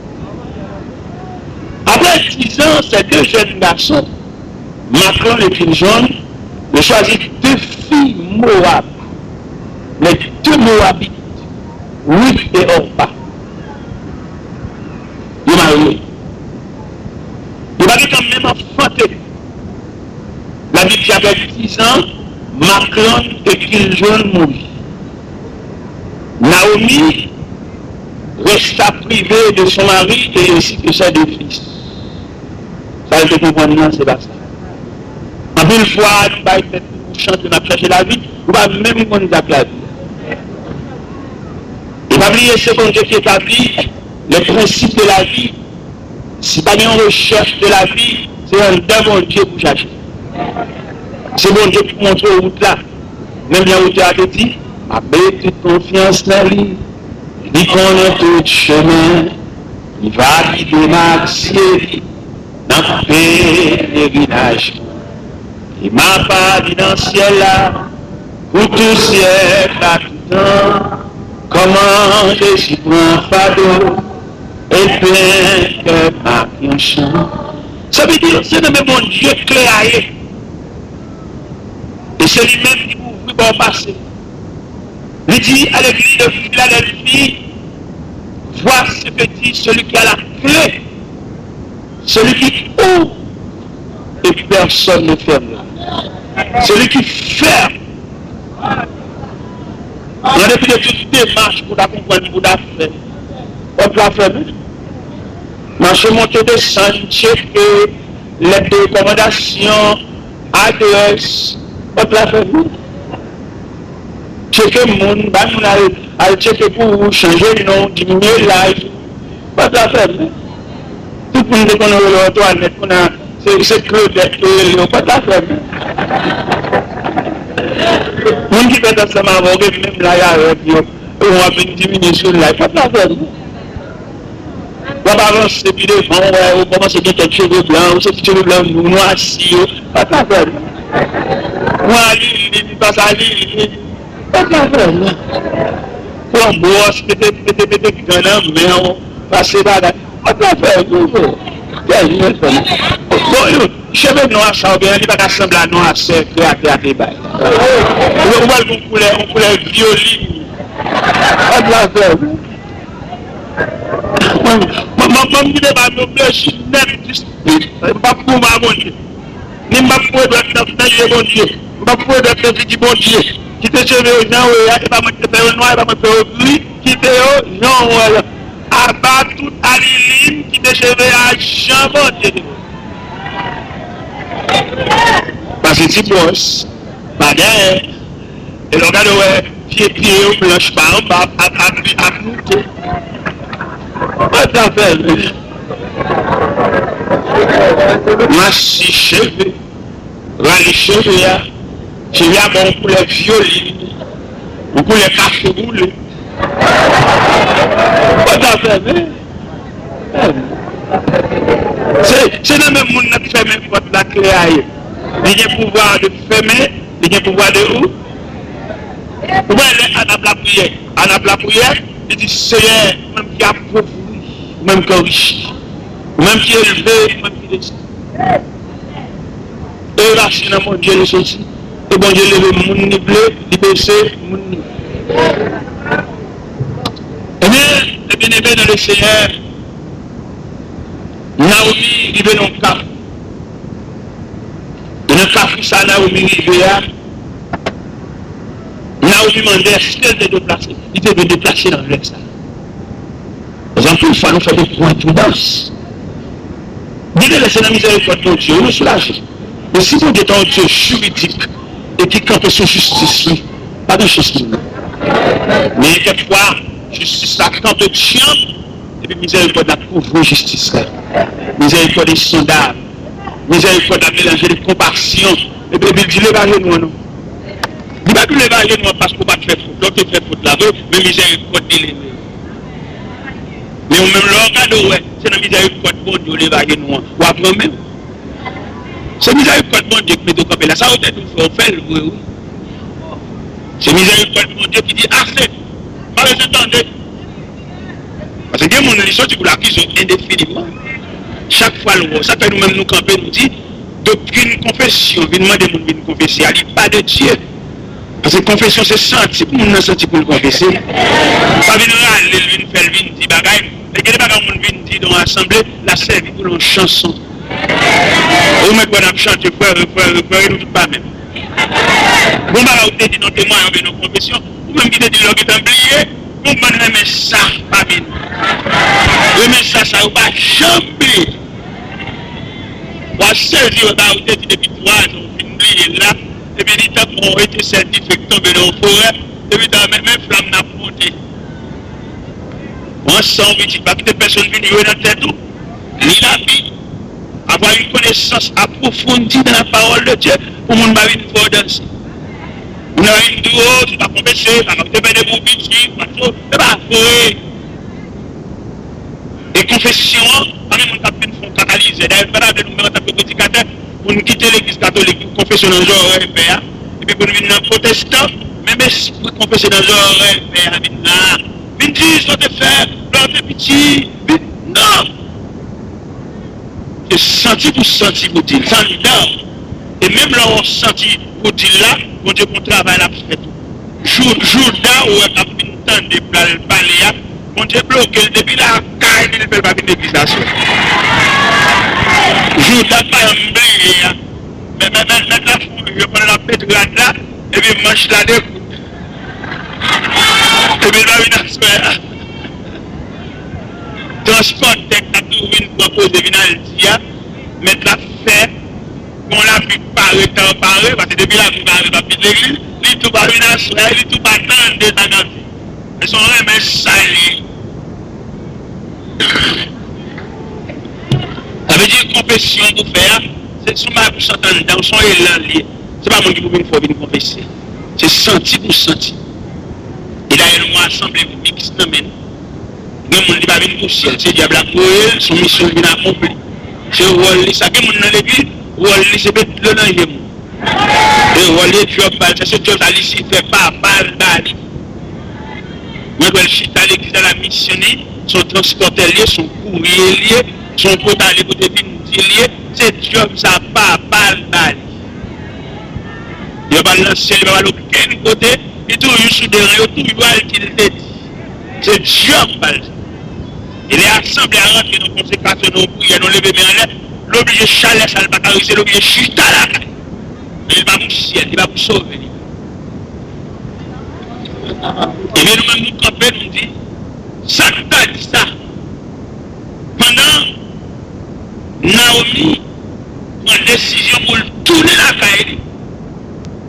Après dix ans, ces deux jeunes garçons, Machlon et Kiljon, yo chwazi de fi Moab, les deux Moabites, Ruth et Orpa. Yo marye. Yo pa gentan menm anfante. Labib di, après dix ans, Machlon et Kiljon mouri. Naomi resta privée de son mari et ainsi que ses deux fils. Sa l te konprann nan, se pa sa. Anpil fwa, nou bay tèt nou chante, n ap chache lavi, nou pa menm konn zak lavi. E pa bliye, se Bondye ki etabli les principes de la vie. Si pa gen yon rechèch de lavi, se anndan Bondye pou chache. Se Bondye ki montre w wout la. Menm jan otè a te di, m ap mete tout konfyans nan li. Li konnen tout chemen, li va gide m ak zye li nan pelerinaj mwen. E m ap ale nan syèl la pou tou syèk a tout tan. Kòman Jezi pran fado e plen kè m ak yon chan. Sa vle di, se nan men Bondye kle a ye. E se li menm ki pou ouvri bò w pase. Li di à l'église de Philadelphie, voici ce que dit celui qui a la clé, celui qui ouvre et personne ne fermera, celui qui ferme. Nan depi de tout demach pou ta konprann, pou ta fè, pòt la fèmen. Mache monte desann, tcheke lèt de rekòmandasyon, adrès, pòt la fèmen. Tcheke moun, bay moun al, al tcheke pou ou, chanje non, diminye laj, pòt la fèmen. Tout moun te konn rele w Antwanèt, kounye a se, se Klodèt yo rele w, pòt la fèmen. Moun ki fèt ansanm avè w gen menm laj avèk yo, e w ap vin diminye sou laj, pòt la fèmen. W ap avanse pi devan, w wè, ou kòmanse gen kèk cheve blan, ou se ti cheve blan, nou nwasi yo, pòt la fèmen. Ou a Lili, li pase a Lili, pòt la fèmen. Pran bwòs, mete, mete, mete gan nan men w, pase bagay, pòt la fèmen, wi, fèmen, fèmen. Bon, yo, cheve nwa sa w gen an, li pa ka sanble a nwa sè Kreyatè a te bay. Ou, ou pral gen yon koulè, yon koulè vyolin. Pòt la fèmen. Mwen, mwen, mwen, mwen m kite ba m yo blanchi nèt, jis pit, m p ap goumen a Bondye. Ni m p ap foure dwèt nan, nan je Bondye. M p ap foure dwèt nan figi Bondye. Kite cheve yo jan yo ye a, e pa mwen ki te fè yo nwa, e pa mwen ki fè yo gri, kite yo jan yo ye a. Aba tout alilin, kite cheve a jan Bondye te vle. Pase ti bwòs, pa dèyè. E lè w gade, w wè pye, pye yo blanch pa anba, ap, ap, ap, ap moute. Pòt la fèmen. Masi cheve, rale cheve a. Cheve a ba w yon koulè vyolin, yon koulè kafe boule. Pòt la fèmen. Se, se nan men moun nan k fèmen pòt la kle a ye. Li gen pouvwa de fèmen, li gen pouvwa de ou. Ou wè lè Ana ap lapriyè, Ana ap lapriyè, li di, Seyè, ou menm ki apovri, ou menm ki anrichi, ou menm ki elve, ou menm ki desann. Elevasyon nan Bondye li soti. E Bondye leve moun li vle, li bese moun li vle. Ebyen, ebyen, ebyen, nan le Seyè, Naomi rive nan yon kafou. E nan kafou sa Naomi rive a, Naomi mande èske l te deplase. Li te dwe deplase nan lè sa. Paske anpil fwa, nou fè de gwo enpridans. Gen de lè, se nan mizèrikòd Bondye, nou soulaje. Men si Bondye ta yon Dye jiridik e ki kanpe sou jistis li, pa gen chans pou nou. Men kèk fwa, jistis la kanpe dyanm, epi mizèrikòd la kouvri jistis la. Mizèrikòd esondav. Mizèrikòd la melanje de konpasyon. Epi, epi l di, leve ajenou an non. Li pa di w leve ajenou an paske w pa t fè fot. Lè w te fè fot la vre, men mizèrikòd li leve. Men ou menm, lè w gade, w wè, se nan mizèrikòd Bondye w leve ajenou an, w ap renmen. Se mizèrikòd Bondye ki mete w kanpe la. Sa yo te di w fè, w fè l vre, wi. Se mizèrikòd Bondye ki di ase. Pa bezwen tande. Paske gen moun, li soti pou l akize w endefiniman. Chak fwa l wè w, sa fè nou menm nou kanpe, nou di, doktrin konfesyon vin mande moun vin konfese a, li pa de Dye. Paske konfesyon se santi pou moun nan santi pou l konfese. Pa vin rale l, vin fè l vin di bagay. E gen de bagay moun vin di nan yon asanble, l a sèvi pou l yon chanson. Ou mèt wè n ap chante frè, frè, frè, nou tout pa menm. Bon bagay ou te di nan temwayaj oubyen nan konfesyon, ou menm ki te di l lè w gentan bliye, gon bann renmen sa pami nou. Renmen sa, sa yo pa janm bliye. W a sezi wè bagay ou te di depi twa zan, ou fin bliye l la, epi li tankou yon etensèl dife k tonbe nan yon forè, epi ta men, men flanm nan ap monte. Pran san w pitit, pa kite pèsonn vin jwe nan tèt ou, ni lavi. Avoir une connaissance approfondie dans la parole de Dieu, pou moun pa vin fè w danse. Moun nan vin di w, "O, se pa konfese, pa konfese, fè de pou piti, pa tro, se pa vre." E konfesyon an, pa gen moun k ap vin fè w katalizè. Dayè, nou pa ta vle nou menm antanke predikatè, pou n kite legliz katolik pou konfesyon nan zòrèy pè a, epi pou n vin nan pwotestan, menm espri konfese nan zòrèy pè a vin la. Vin di, sa w te fè, lè w te piti, vin, non! Se santi pou santi pou di l, se anndan. E menm lè w santi pou di l la, Bondye gon travay l ap fè tou. Jou, jouda ou wè k ap vin tande pral pale a, Bondye bloke l depi lakay li, l fè l pa vin legliz aswè. Jouda pa janm bliye a. Mèt, mèt, mèt, mèt la foure pandan l ap met rad la, epi manch la dekoud. Epi l pa vin aswè a. Transpòtè k ta toujou vin pran koze vin al di a, mèt la fè yon lapli pare tan pare, paske depi lapli pare, l ap vin legliz, li tou pa vin aswè, li tou pa tande sa k ap di. Men se yon renmen sa l ye. Sa vle di konfesyon pou fè a, se sou may pou chante anndan, se yon elan l ye. Se pa moun ki pou vin fè w vin konfese. Se santi pou santi. E dayè nou gon asanble miks nan men nou. Gen moun li pa vin pou syèl, se dyab la k voye l, se yon misyon li vin akonpli. Se wòl li sa. Gen moun nan legliz, wòl li se met dlo nan je moun. E wòl li, djòb pa l, se djòb sa Lisifè papa l ba li. Mwen wè l chita legliz la, misyon li, se yon transpòtè l ye, se yon kourye l ye, se yon pòtale pou te vin di l ye, se djòb sa papa l ba li. Yo pa l nan syèl, li pa al okenn kote, li toujou sou deran, yo toujou al di l te di. Se djòb pa l. E lè asanble a rantre nan konsekrasyon, nan yon priyè, nan leve men anlè, l oblije chalè sa l pa ka rete, l oblije chita lakay. Men li pa pou syèl, li pa pou sove li. Ebyen nou menm nou kanpe, nou di, sa k ta di sa? Pandan Nawomi pran desizyon pou l tounen lakay li,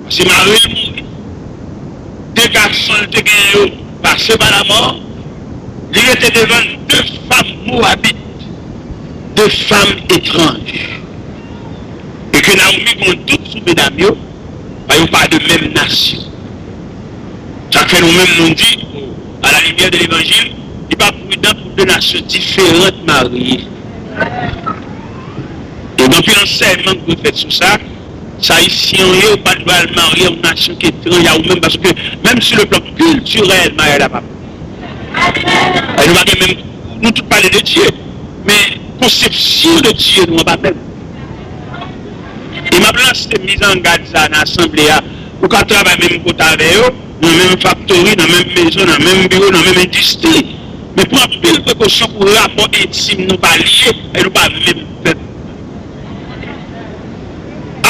paske mari l mouri, de gason l te genyen yo pase pa lamò, li rete devan de fanm Moabit, de fanm etranj. E ke Nawomi gen yon dout sou medam yo, pa yo pa de menm nasyon. Sa k fè nou menm nou di, à la lumière de l'évangile, li pa pridan pou de nasyon diferan marye. E gen anpil ansèyman ki dwe fèt sou sa. Sa Ayisyen w ye, ou pa dwe al marye yon nasyon ki etranj a ou menm, paske menm sur le plan culturel, maryaj la pa bon. E nou pa gen menm, nou tout pale de Dye, men konsepsyon de Dye nou an pa menm. E m ap lanse mizangad sa nan asanble a. Ou ka travay menm kote avè yo, nan menm faktori, nan menm mezon, nan menm biwo, nan menm endistri. Men pran anpil prekosyon pou rapò entim nou pa lye, e nou pa menm pèp.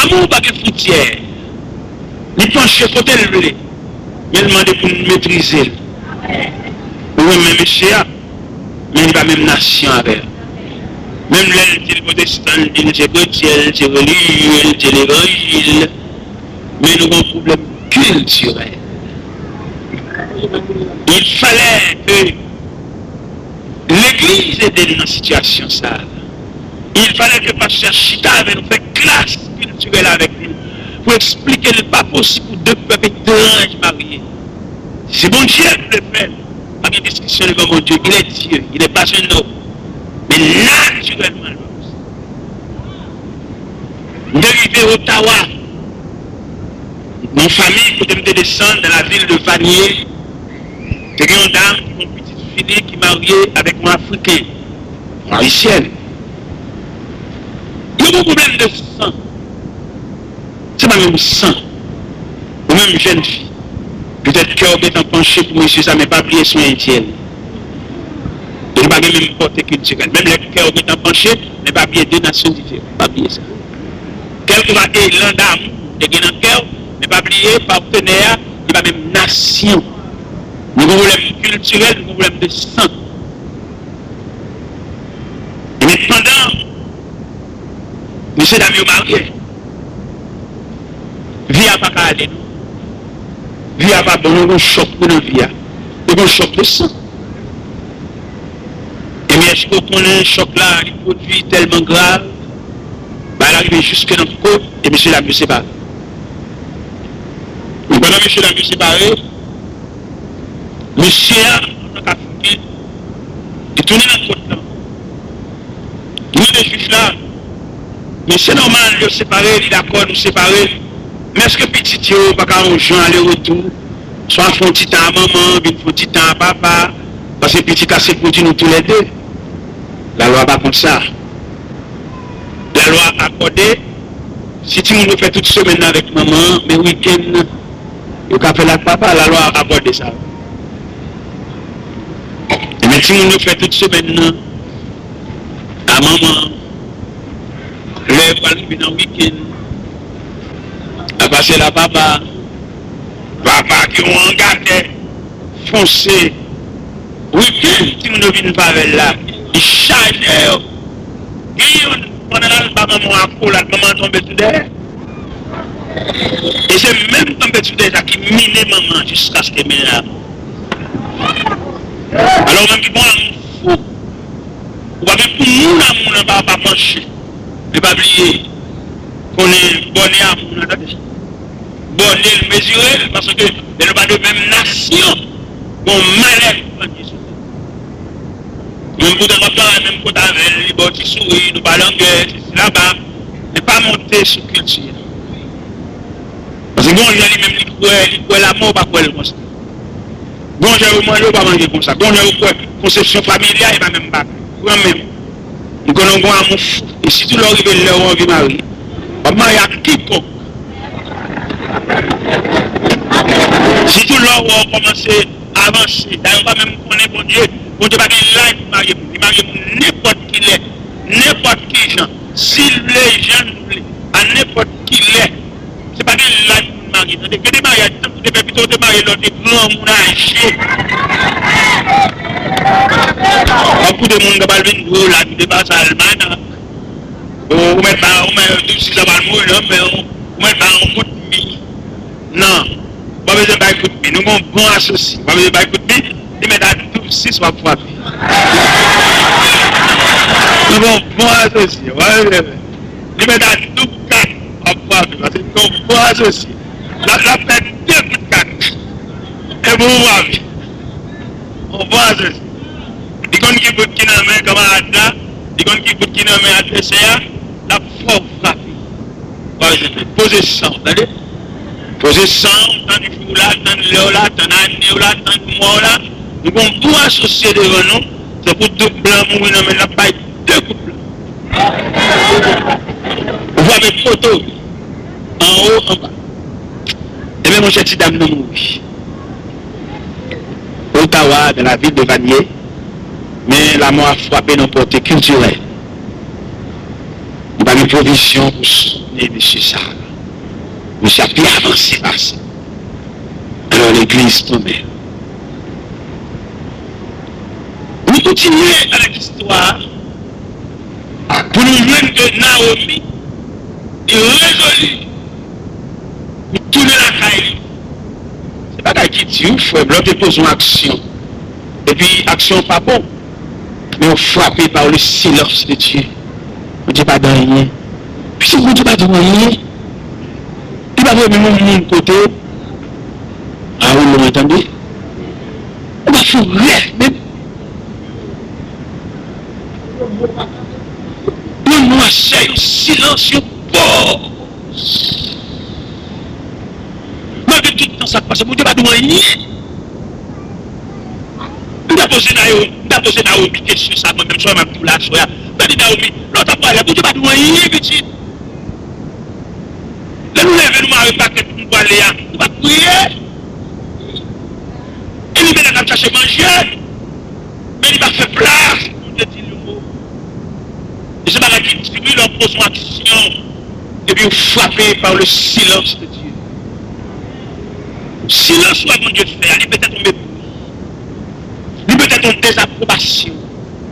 Amou pa gen fwontyè. Li panche kote l vle, men l mande pou n metrize l. Ou renmen mesye a, men li pa menm nasyon avè l. Menm lè l di l pwotestan, l di l se kretyen, l se relijye, l se levanjil. Men nou gen yon pwoblèm kiltirèl. Il fallait que legliz ede n nan sitiyasyon sa a. Il fallait que pastè chita avè nou, fè klas kiltirèl avèk nou, pou eksplike l pa posib pou de pèp etranj marye. Si Bondye vle fè l, pa gen diskisyon devan Bondye. Il est Dieu, il n'est pas un homme. Men natirèlman, l pa posib. M te rive Ottawa, nan yon fanmi kote m te desann nan lavil de Vanier, E gen yon dam ki gen yon pitit fi li ki marye avèk yon Afriken, yon Ayisyèn. Yo gen yon pwoblèm de san. Se pa menm san. Ou menm jèn fi, petèt kè w gentan panche pou mesye sa, men pa bliye se yon Endyèn. E nou pa gen menm pòte kiltirèl. Menm lè kè w gentan panche, men pa bliye de nasyon diferan. Pa bliye sa. Kèlkeswa elan damou ou te gen nan kè w, men pa bliye patnè a, li pa menm nasyon. Nou gen pwoblèm kiltirèl, nou gen pwoblèm de san. Men pandan mesye dam yo marye, vi a pa ka ale non. Vi a pa bon, nou gen chòk wi nan vi a. Nou gen chòk de san. Ebyen, èske w konnen chòk la li pwodui tèlman grav, bagay la rive jiske nan kot e mesye dam yo separe. Men pandan mesye dam yo separe, mesye a, antanke Afriken, li tounen nan kot lan. Li mande jij la, men se nòmal, yo separe, li dakò, nou separe, men èske pitit yo pa ka yon jan ale retou, swa fè yon ti tan a manman, vin fè yon ti tan a papa, paske pitit la se pwodui nou toulède. Lalwa pa konn sa. Lalwa akòde, si timoun yo fè tout semèn nan avèk manman an, men wikenn nan, yo ka fè l ak papa, lalwa akòde sa. Ebyen, timoun yo fè tout semèn nan a manman an, lè yo pral rive nan wikenn, apa se la papa, papa ki yon angatè fonse. Wikenn, timoun yo vin pa avè l la, li chaje yo. Gen youn, pandan l al ba manman an akolad, manman an tonbe sou dèyè. E se menm tonbe sou dèyè sa ki mine manman an jiskaske men lanmò. Alò, ou menm ki gon lanmou fou, ou pa gen pou moun a moun anba pa panche. Men pa bliye, konnen bòne a moun an, tande. Bòne l, mezire l, paske lè nou pa de menm nasyon, gon malè ki grandi sou tèt. Menm poutan w ap travay menm kote avè l, li ba w ti souri, nou pale anglè, sesi laba, men pa monte sou kilti a. Paske gon jan li menm li kwè, li kwè lanmò pa kwè l konsa. Gon jan yo manje, yo pa manje konsa. Gon jan yo kwè konsepsyon familyal, e pa menm bagay. Pran menm. M konnen w gon lanmou fou. E sitou lè w rive lè w anvi marye. W ap marye ak kikonk. Sitou lè w wè w kòmanse avanse. Dayè, w pa menm konnen Bondye. Bondye pa gen laj pou marye moun. Li marye moun nenpòt ki lè, nenpòt ki jan. Si l vle, jan l vle. A nenpòt ki lè. Se pa gen laj pou moun marye, tande. Gen de maryaj, tankou te fè pito, te marye lè w te granmoun aje. W ap koute moun k ap al vin dwe w la, ki te pase Almanak. Ou, ou mèt ba, ou mèt di w si sa pral mouri, non, men ou, ou mèt ba yon kout mi. Non. W pa bezwen bay kout mi. Nou gon bon asosye. W pa bezwen bay kout mi. Li mèt a doub sis w ap frape. Nou gon bon asosye. W pa bezwen fè. Li mèt a doub kat w ap frape. Paske li gon bon asosye. L ap, l ap fè de kout kat. Epi w frape. Yon bon asosye. Li konn ki bout ki nan men kanmarad la. Li konn ki bout ki nan men advèsè a. L ap fè w frape. Poze san w, tande. Poze san w, tann jou w la, tann lè w la, tann ane w la, tann mwa w la. Nou gon bon asosye devan nou, tankou doub blan mouri nan men l, l ap bay de kout blan. Ou frape poto, anwo, anba. Ebyen, monchè, ti dam nan mouri. Ottawa, dans la ville de Vanier, men lanmò a frape nan pòte kiltirèl. Nou pa gen pwovizyon pou soutni mesye sa a. Mesye a pi avanse pase. Alò, legliz kanmenm. Nou kontinye avèk istwa a pou nou jwenn ke Nawomi, li rezoli pou tounen lakay li. Se bagay ki di wi, frè m, lè w te poze yon aksyon, epi aksyon an pa bon, men w frape par le silence de Dieu. Bondye pa di anyen. Piske Bondye pa di w anyen, li pa voye menm yon moun kote w. A, ou lwen, tande. Ou pa fè rèv menm. Yon nwasè, yon silans, yon pòz. Malgre tout tan sa k pase, Bondye pa di w anyen. poze Naomi, m ta poze Naomi kesyon sa mwen menm, sa m ap di w la aswè a. M ta di Naomi, lè w t ap prale a, Bondye pa di w anyen, pitit. Lè nou leve, nou mare pakèt pou nou prale a, nou pa t priye. Elimelèk ap chache manje, men li pa fè plas pou Bondye di l yon mo. E se bagay ki di wi, lè w poze yon aksyon, epi w frape par le silence de Dieu. Silans ou a Bondye fè a, li petèt yon mepri. Li petèt yon dezaprobasyon.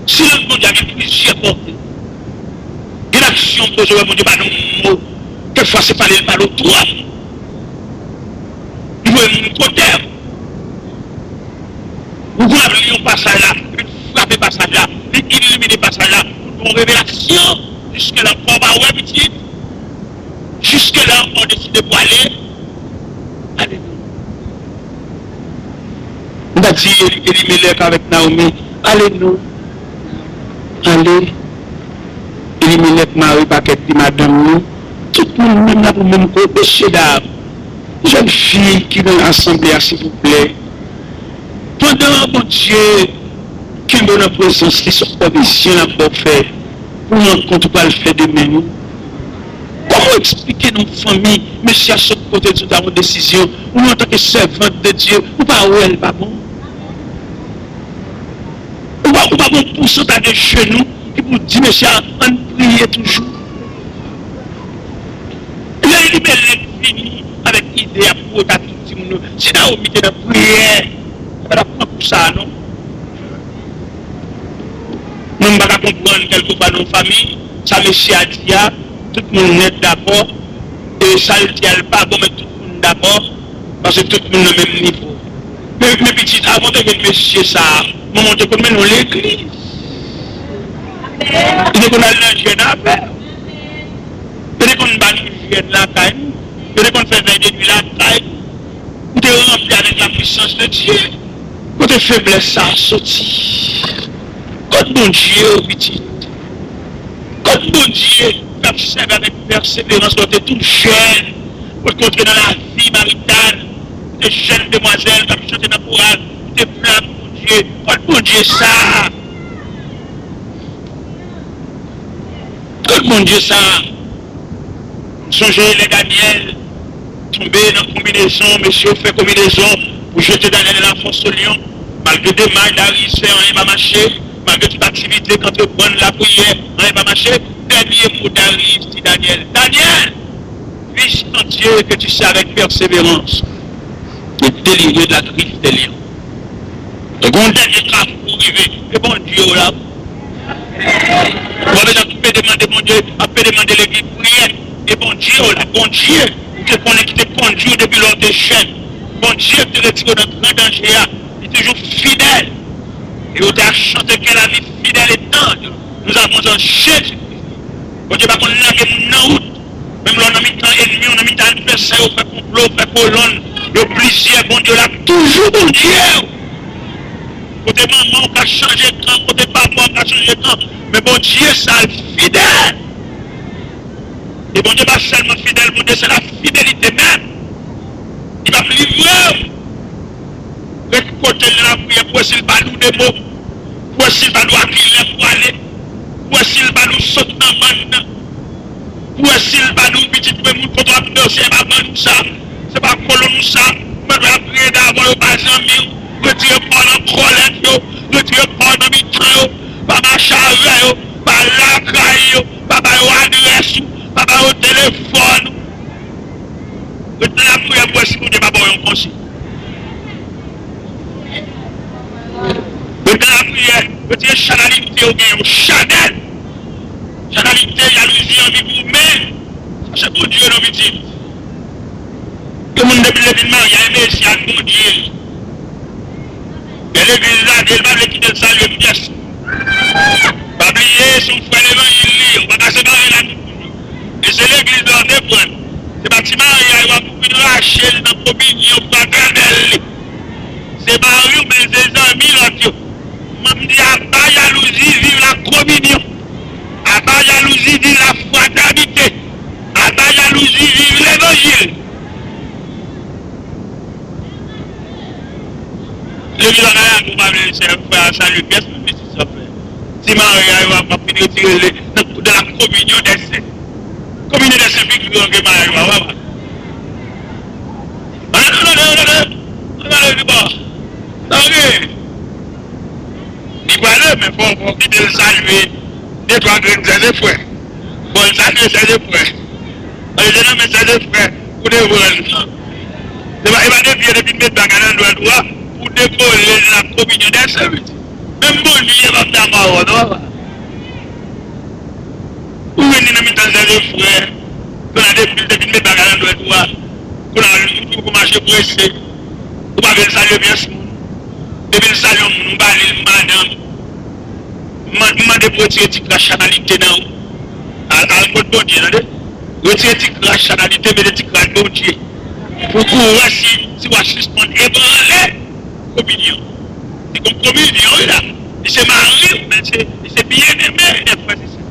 Silans Bondye a gen plizyè pòte. Gen aksyon w poze wè Bondye pa nan yon mo. Kèk fwa se pale l pale w twòp. Li voye moun kote w. Ou konn ap li yon pasaj la, li frape pasaj la, li ilimine pasaj la, ou gen yon revelasyon. Jiske la ankò w pa wè pitit. Jiske la ankò w deside pou ale. Alelouya. M ta di Eli- Elimelèk avèk Naomi, ale non. Ale. Elimelèk mare pakèt li, madanm li. Tout moun menm la pou menm kote, mesye dam. Jèn fi ki nan asanble a, silvouplè. Pandan Bondye kenbe w nan prezans li, se yon pwovizyon l ap ba w fè pou rankont ou pral fè demen, wi. Kòman w eksplike nan yon fanmi, mesye a sot kote l sot a yon desizyon, ou antanke sèvant de Dye, ou pa wè l pa bon? Ou pa, ou pa gon pousantaj de jenou ki pou di mesye a, ann priye toujou. Lè Elimelèk vini avèk ide a pou ota tout timoun yo, si Naomi te nan priyè, li pa t ap pran kou sa a, non. Mwen, m pa ka konprann kèlkefwa nan yon fanmi, sa mesye a di a, tout moun nèt dakò, e sa l di a, l pa bon, men tout moun dakò, paske tout moun nan menm nivo. Men, men pitit, avan w te jwenn mesye sa a, manman w te konn mennen w legliz. Li te konn al nan jèn avè w. Yo te konn ba nou jèn lakay nou. Yo te konn fè vèy de nwi lakay nou. Ou te ranpli avèk la puissance de Dieu. Kote feblès sa a soti? Kot Bondye w, pitit? Kot Bondye w t ap sèvi avèk pèseverans lè w te tou jèn? Ou te kontre nan lavi marital, ou te jèn demwazèl k ap chante nan koral, ou te plen ak Bondye. Kot Bondye sa a? Kot Bondye sa a? Sonje lè Danyèl tonbe nan konbinezon, mesye yo fè konbinezon pou jete Danyèl nan lafòs o lyon. Malgre demach Daryis fè, anyen pa mache. Malgre tout aktivite k antreprann, lapriyè, anyen pa mache. Dènye mo Daryis di Danyèl, Danyèl, puisse ton Dieu que tu sers avec persévérance te délivrer de la griffe des lions. Gen yon dènye kafou rive, e Bondye w la. Ou pa bezwen ap demande Bondye, ap demande legliz priyè. E Bondye w la, Bondye ou te konnen ki te kondui w depi lè w te jèn. Bondye ki te retire w nan gran danje a, li toujou fidèl. E ou te ap chante que la vie fidèle et tendre nous avons en Jésus-Christ. Bondye pa konn lage moun nan wout. Menm lè w nan mitan ènmi w, nan mitan advèsè yo, fè konplo, fè kolonn, yo plizyè, Bondye w la toujou Bondye w. Kote manman w ka chanje kan, kote papa w ka chanje kan, men Bondye sa l fidèl. E Bondye pa sèlman fidèl, Bondye se la fidelite menm. Li p ap livre w. Ret kote l nan lapriyè pou wè si l ba nou de mo, pou wè si l ba nou a kilè pou ale, pou wè si l ba nou sot nan bann nan, pou wè si l ba nou pitit, men moun kote w ap danse, e pa bann ou sa, se pa kolonn ou sa, ou mèt wè ap rede avè w, yo pa zanmi w, retire pa w nan kòlèt yo, retire pa w nan mitan yo, pa mache avè yo, pa lakay yo, pa ba yo adrès ou, pa ba yo telefòn ou. Ret nan lapriyè pou wè si Bondye pa ba w yon konsiy. Ret nan lapriyè, retire chanalite ou gen yon chanèl. Chanalite, jalouzi, anvi goumen. Chache Bondye non pitit. Gen moun depi l te vin marye a, e mesye a Bondye. Gen legliz la, li pa vle kite l salye pyès. Pa bliye, se yon frè levanjil li ye, ou pa ka separe l ak moun yo. E se legliz la w te pran l. Se pa ti maryaj w ap vin rache l nan kominyon fratènèl li. Se mari w, men se zanmi lòt yo. Mwen m di, aba jalouzi, viv la kominyon. Aba jalouzi, viv la fratènite. Aba jalouzi, viv levanjil. Legliz Akayè, ou pa vle chè frè a salye pyès moun, pitit sa frè. Ti Maria yo ap, ap vin retire l nan, de la communion des saints. Communion des saints pi gran ke Maria yo ap. Ann ale, ann ale, ann ale, ann ale, li pa. Sa vle. Li prale, men fò, fò kite l salye de twa grenn sè e frè. Fò l salye sè e frè. Ann ale nan men sè e frè pou devan l. Se pa, e pa depi, depi l met bagay nan dwèt ou a, pou dekole nan la communion des saints. Menm Bondye p ap dakò avè w non, papa. Ou jwenn li nan mitan sè e frè. Kounye a depi, depi l met bagay nan dwèt ou a, kounye a ou, ou, ou mache prese. Ou pa vle l salye pyès moun. Depi l salye yon moun, ou ba li l madanm. M man-, m mande pou retire ti kras chanalite nan ou. Al, al kot Bondye, tande. Retire ti kras chanalite, mete ti kras Bondye. Pou, pou w wè si, si w a sispann ebranle kominyon. Se kòm kominyon, wi la. Li se mari w, men se, li se byeneme, frè e sè.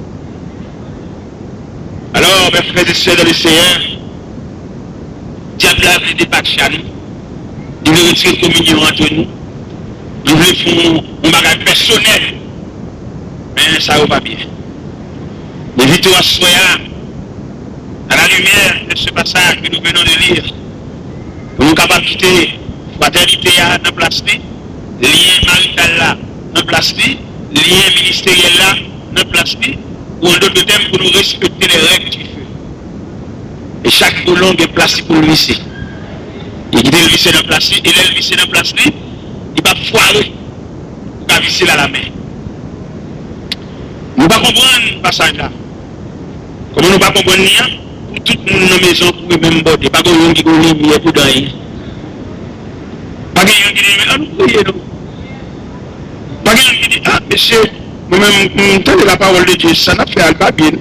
Alò, mes frères et sœurs dans le Seigneur, dyab la vle depatche nou. Li vle retire kominyon ant nou. Li vle fè yon, yon bagay pèsonèl. Men sa yo pa byen. Envite w aswè a, à la lumière de ce passage que nous venons de lire, pou nou kapab kite fratènite a nan plas li, lyen marital la nan plas li, lyen ministeryèl la nan plas li, ou en d'autres termes, pou nou respekte les règles du feu. E chak boulon gen plas li pou l vise. Li kite l vise nan plas li, e lè l vise nan plas li, li p ap fware. Ou ka vise l a la men. Nou pa konprann pasaj la. Kòman nou pa konprann li an? Pou tout moun nan mezon kouri menm bòde. Pa gen youn ki gen limyè pou dan anyen. Pa gen youn ki di, men ann nou priye non. Pa gen youn ki di, a, mesye, mwen menm, m tande la parole de Dieu, sa n ap fè a, l pa byen.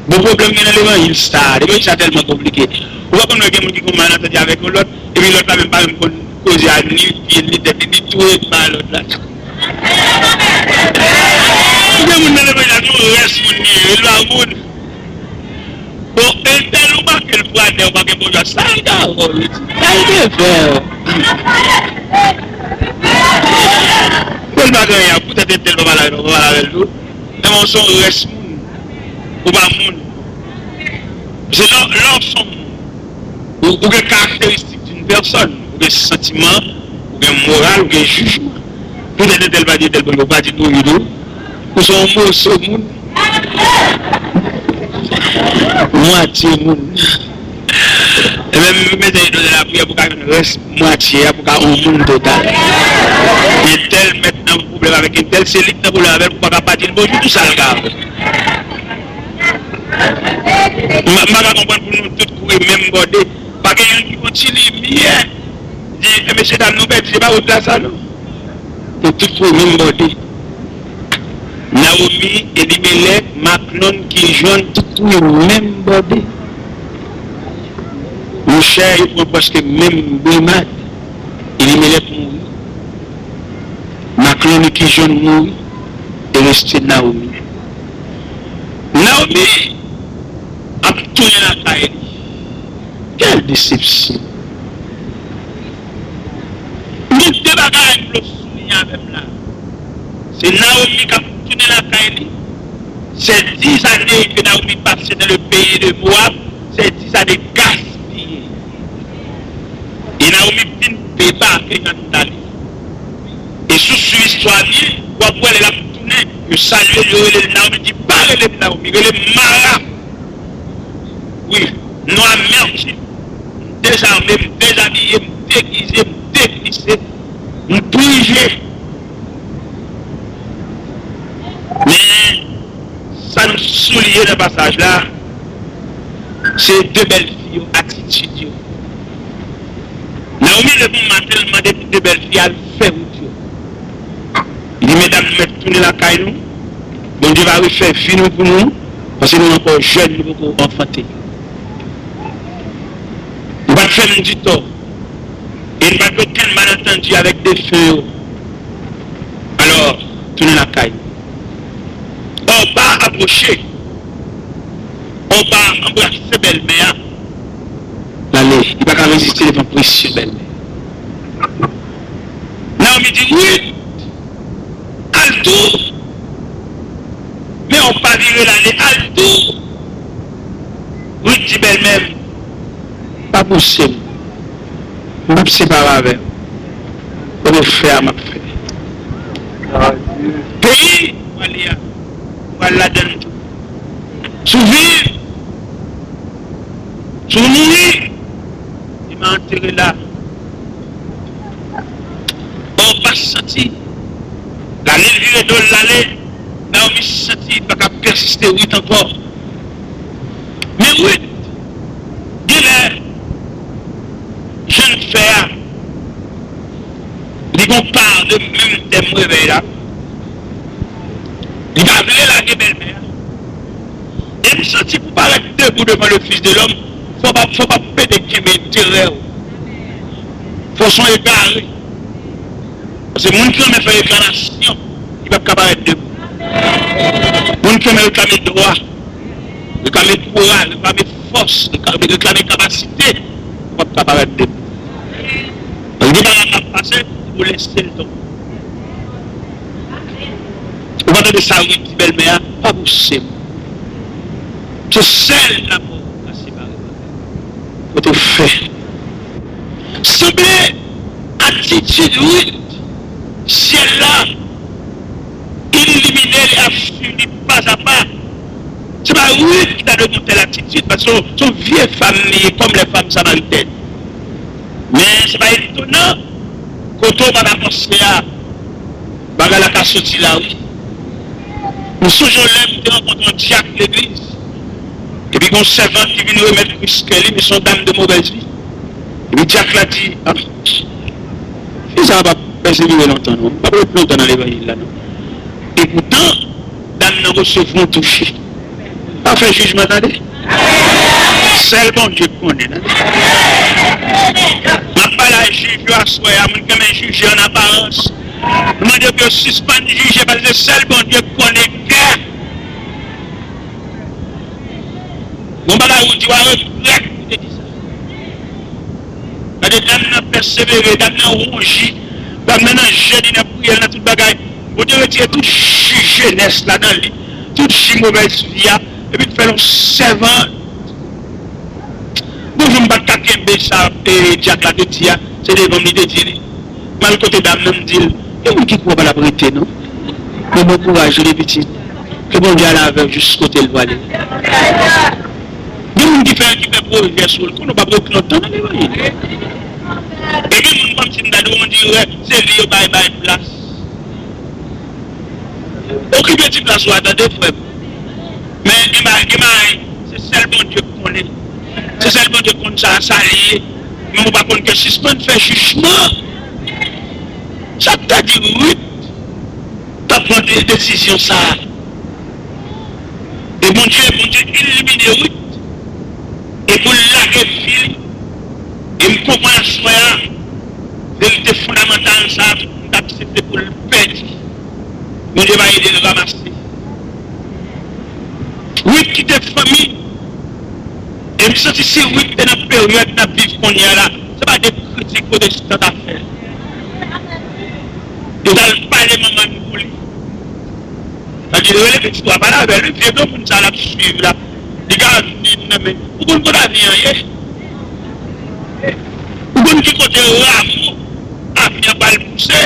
Bon, pwoblèm gen nan levanjil sa. Levanjil sa tèlman konplike. Ou pa konn wè gen moun ki gon malantandi avèk yon lòt, epi lòt la menm pa menm konn koze a, ni pye, ni tèt li, ni tou ret ba lòt la. Ou gen moun nan levanjil la, se yon rès moun li ye, li pa moun. Bon, entèl ou manke l pou atè, ou pa gen bon jwa. Sa l ka fè w, li di. Sa l te fè w? Bon, l pa gen anyen, poutèt entèl pa pale avè l, pa pale avè l tou. Nan men w se yon rès moun. Ou pa moun. Se lè, lè w se yon moun. Ou, ou gen karakteristik d'une personne. Ou gen santiman, ou gen moral, ou gen jijman. Poutèt entèl pa di entèl, bon, ou pa di nou, wi, nou. Ou se yon moso moun. Mwatye moun. Ebyen, m mete nou nan lapriyè pou ka jwenn rès mwatye a, pou ka yon moun total. Entèl mèt nan pwoblèm avèk entèl, se li k nan pwoblèm avè l, pou pa ka pa di l bonjou, tou sa l ka fè. M, m pa ka konprann pou nou tout kouri menm bòde. Pa gen youn ki gon ti limyè. Di, e, mesye dam, nou pèdi, se pa wout la sa, non. Nou tout kouri menm bòde. Nawomi, Elimelèk, Maklòn, Kijon, tout kouri menm bòde. Monchè, yo pran prèske menm brimad. Elimelèk mouri. Maklòn e Kijon mouri. E reste Nawomi. Nawomi ap tounen lakay li. Quelle déception! M gen de bagay m vle w souliye avè m la. Se Nawomi k ap tounen lakay li. Ces dix années que Naomi passait dans le pays de Moab, ces dix années gaspillées. E Nawomi vin debake nan Natali. E si w swiv istwa byen, w ap wè lè l ap tounen, yo salye l, yo rele l Nawomi, di, pa rele m Nawomi, rele m Mara. Wi, non amètim. M dezame, m dezabiye, m degize, m deplise, m prive. Men, sa nou souliye nan pasaj la, se de bèlfi yo, atitid yo. Nawomi leve yon maten, l mande pou de bèlfi al fè wout yo. Li di, medam, nou mèt tounen lakay nou. Bondye va refè vi nou pou nou, paske nou ankò jèn, nou poko anfante. Nou pa t fè m ditò. E n pa t gen okenn malantandi avèk defen yo. Alò, tounen lakay. Òba apwoche. Òba anbrase bèlmè a. L ale, li pa ka reziste devan presyon bèlmè. Li di, Rit, al tou. Men w pa vire l ale, al tou. Rit di bèlmè m, pa pouse m. M p ap separe avè w. Kote w fè a, m ap fè. Peyi w ale a, ou pral ladan l tou. Si w viv, si w mouri, demen antere la. Bon, w pa santi. Lale l vire do l, lale. Naomi santi li pa ka pèsiste Rit ankò. Men Rit, genlè, jan l fè a, li gon pa de menm tèm revèy la. Li pa vle lage bèlmè a. E m santi pou parèt debou devan le Fils de l'Homme, fò pa, fò pa pede kenbe enterè w. Fò w se yon egare. Paske moun ki renmen fè reklamasyon, li p ap ka parèt debou. Moun ki renmen reklame dwa, reklame kouraj, reklame fòs, reklame, reklame kapasite, ou p ap ka parèt debou. Paske gen bagay k ap pase, ou lese l tonbe. Ou pa tande sa Rit di bèlmè a, pa pouse m. Se sèl lanmò ka separe m avè w. Kote w fè. Sanble atitid Rit, syèl la ilimine, li ap swiv li pa a pa. Se pa Rit ki ta dwe gen yon tèl atitid, paske se yon vye fanm li ye, kòm lè fanm samaritèn. Men se pa etonan, kote w pa ta panse a, bagay la ka soti la, wi. M sonje yon lè m te rankontre yon dyak legliz. Epi gen yon sèvant ki vin remèt Kris kè li, men se yon dam de movèz vi. Epi dyak la di, "Ah, fi sa a p ap pèsevere lontan, non. L p ap ret lontan nan levanjil la, non." Epoutan, dam nan resevwa yon touche. Pa fè jijman, tande. Sèl Bondye k konnen, tande. M ap pale a jij yo aswè a, moun ki renmen jije an aparans. M mande pou yo sispann jije, paske se sèl Bondye k konnen kè. Gon bagay ou di, w a regrèt ou te di sa. Gade, dam nan pèsevere, dam nan wonji, dam nan nan jeni, nan priyè, nan tout bagay. Bondye retire tout ji jenès la nan li, tout ji movèz vi a, epi l fè l yon sèvant. Gon jou m pa t ka kenbe sa, e, dyak la te di a, se devan m li te di li. M al kote dam nan, m di l, "Gen moun ki kwè w pa t ap rete, non. Men bon kouraj, li pitit. Ke Bondye ale avè w jis kote l prale." Gen moun ki fè, ki fè pwojè sou l, konnen w p ap ret lontan nan levanjil. E gen moun kòmsi m ta di w, on dirè se li yo bay, bay plas. Okipe ti plas ou a, tande, frè m. Men gen bagay, gen bagay, se sèl Bondye k konnen. Se sèl Bondye k konn sa, sa li ye. Men ou pa konn kè, sispann fè jijman. Sa k ta di Rit t ap pran de-, desizyon sa a. E Bondye, Bondye ilimine Rit. E pou l lage vi li. E m konprann aswè a, verite fondamantal sa a, tout moun t aksepte pou l pèdi. Bondye va ede l ranmase. Rit kite fanmi. E m santi si Rit te nan peryòd n ap viv kounye a la, se pa de kritik pwotestan t ap fè. Yo t al pale manman n pou li. Sa di, rele pitit ou a, pale avè l, wi, vye granmoun sa l ap swiv la. Li ka vin nan men. Ou konn kote avi an ye? Ou konn ki kote ramo avi an pral pouse?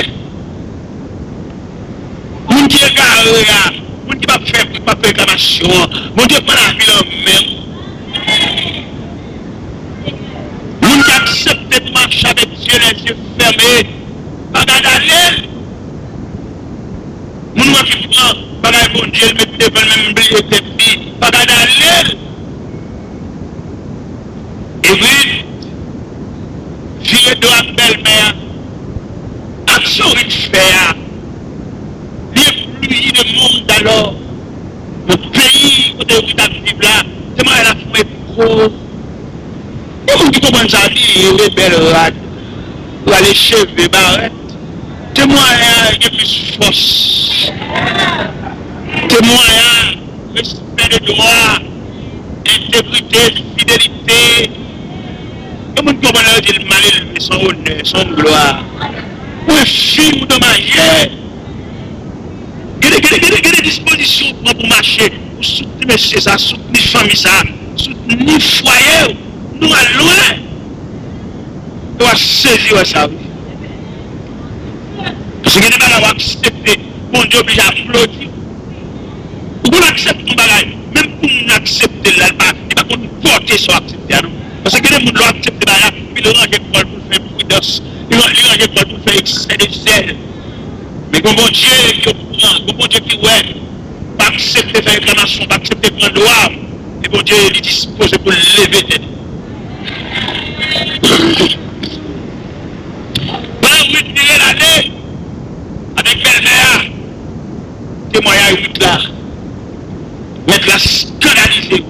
Moun ki egare a, moun ki p ap fè, ki p ap fè reklamasyon an, Bondye pran lavi l an men w. Moun ki aksepte pou mache avèk Dye lèzye fèmen, pa gad ale l. Moun wè ki pran bagay Bondye, l met devan l, menm bliye tèt li, pa gad ale l. Epi, vire do ak bèlmè a, aksyon Rit fè a, li eblouyi le monde alò. Nan peyi kote Rit ap viv la, temwayaj la fè yon eko. Gen moun ki konprann sa, abiye, rebèl, rad, rale cheve, barèt. Temwayaj gen plis fòs. Temwayaj, respè de dwa, entegrite, fidelite. Gen moun ki konprann lè yo di l malelve, se yon onè, se yon glwa. Pou enfim ou domaje. Gade, gade, gade, gade dispozisyon ou pran pou mache, pou soutni mesye sa, soutni fanmi sa, soutni fwaye w. Nou al lwen. E w ap sezi wè sa, wi. Paske gen de bagay w aksepte, Bondye oblije aplodi w. Ou konn aksepte yon bagay, menm pou moun aksepte l la, li pa, li pa konn pòte sa w aksepte a, non. Paske gen de moun, lè w aksepte bagay la, epi li ranje kò l pou l fè pridans, li ran-, li ranje kò l pou l fè eksè de zèl. Men gen yon Bondye ki okouran, gen yon Bondye ki wè, pa aksepte fè reklamasyon, pa aksepte pran dwa w, e Bondye, li dispoze pou l leve tèt li. Pandan Rit vire l ale avèk bèlmè a, temwayaj Rit la, mèt la eskandalize Rit.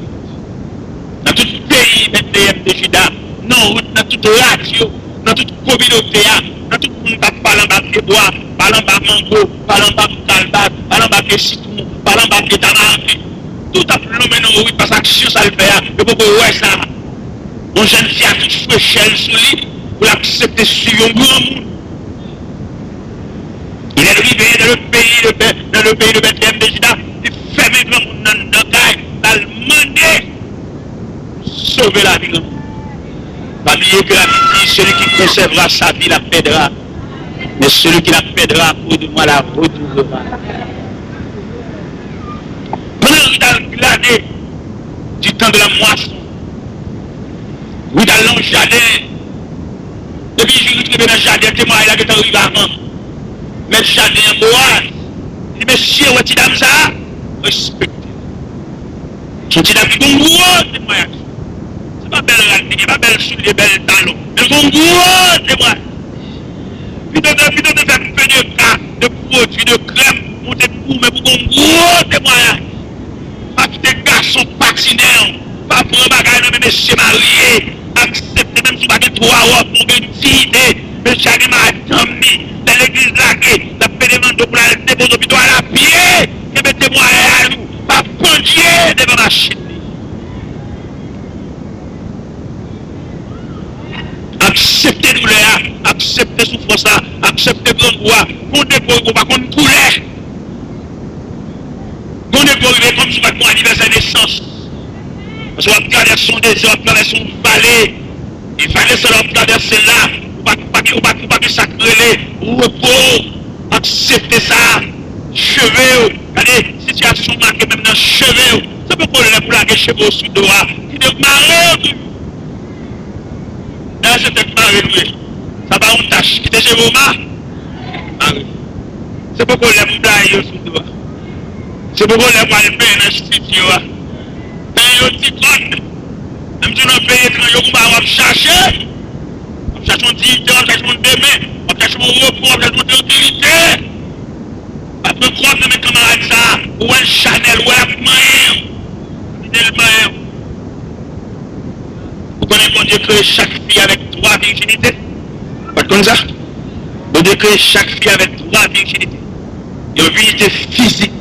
Nan tout peyi Bètleyèm de Jida, non Rit nan tout radyo, nan tout kominote a, nan tout moun k ap pale anba pye bwa, pale anba mango, pale anba bout kalbat, pale anba pye sitwon, pale anba pye tamaren. Tout ap lonmen non Rit paske aksyon sa l fè a, yo poko wè sa. Yon jèn fi a tout frechè l sou li pou l aksepte swiv yon granmoun. Il est arrivé dans le pays de Beth-, dans le pays de Bethléem de Juda, li fèmen granmoun nan anndan kay, l al mande sove lavi granmoun. Pa bliye ke Labib di, celui qui conservera sa vie la perdra, mais celui qui la perdra à cause de moi la retrouvera. Pandan Rit al glane du temps de la moisson, Rit al nan jaden. Depi jou Rit rive nan jaden, temwayaj la gentan rive avan. Mèt jaden an, Boaz, li di, mesye, wè ti dam sa a, respekte l. Se yon ti dam ki gen yon gwo temwayaj. Se pa bèl rad li gen, pa bèl soulye, bèl talon. Men l gen yon gwo temwayaj. Pito te, pito te fè m fè de ka, de pwodui, de krèm, monte goumen pou gen yon gwo temwayaj. Pa kite gason patinen w. Pa pran bagay nan men mesye marye. Aksepte menm si w pa gen twa wòb, men w gen diyite. Mesye a gen madanm li. Lè legliz lage, l ap pede mande w pou l al depoze w, pito al apye. Kenbe temwayaj ou. Pa pandye devan machin li. Aksepte doulè a, aksepte soufrans la, aksepte grangou a. Gon depo ou pa konn koulè. Gon depo rive kòmsi w pa t gon anivèsè nesans. Paske w ap travèse yon dezè, w ap travèse yon vale. E vale sa w ap travèse la, ou pa, ou pa gen, ou pa, ou pa gen sa k rele repo. Aksepte sa. Cheve w, gade sitiyasyon w make menm nan cheve w. Se poko lè pou lage cheve w sou do a. Kite mare yo toujou. Dayè se tèt mare nou ye. Sa pa yon tach. Kite cheve w ma-, mare. Se poko lè pou blayi yo sou do a. Se poko lè pou al benyen nan estidyo a. Peyi yo ti kòd. Menm si w nan peyi etranje, ou konn bagay w ap chache. W ap chache yon diyite, w ap chache yon demen, w ap chache yon repo, w ap chache yon trankilite. Pa pran kòb nan men kanmarad sa a. Ou wè l chanèl, ou wè l ap manyen w. Kite l manyen w. Ou konnen Bondye kreye chak fi avèk twa vijinite? Ou pa t konn sa? Bondye kreye chak fi avèk twa vijinite. Yon vijinite fizik,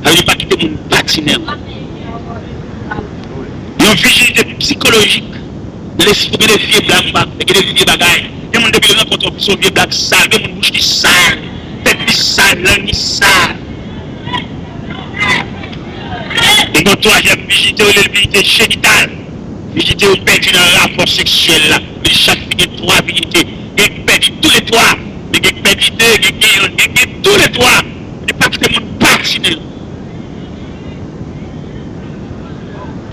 sa vle di pa kite moun patinen w. Yon vijinite sikolojik, nan lespri, gen de vye blag ou pa fè, gen de vye bagay. Gen moun depi l rankontre w, se yon vye blag sal, gen moun bouch li sal, tèt li sal, lang li sal. E gen yon twazyèm vijinite, yo rele l vijinite jenital. Vijinite yo pèdi nan rapò seksyèl la. Men chak fi gen twa vijinite. Gen k pèdi toulètwa. Men gen k pèdi de, gen k gen yonn, gen k gen toulètwa. Li pa kite moun patinen.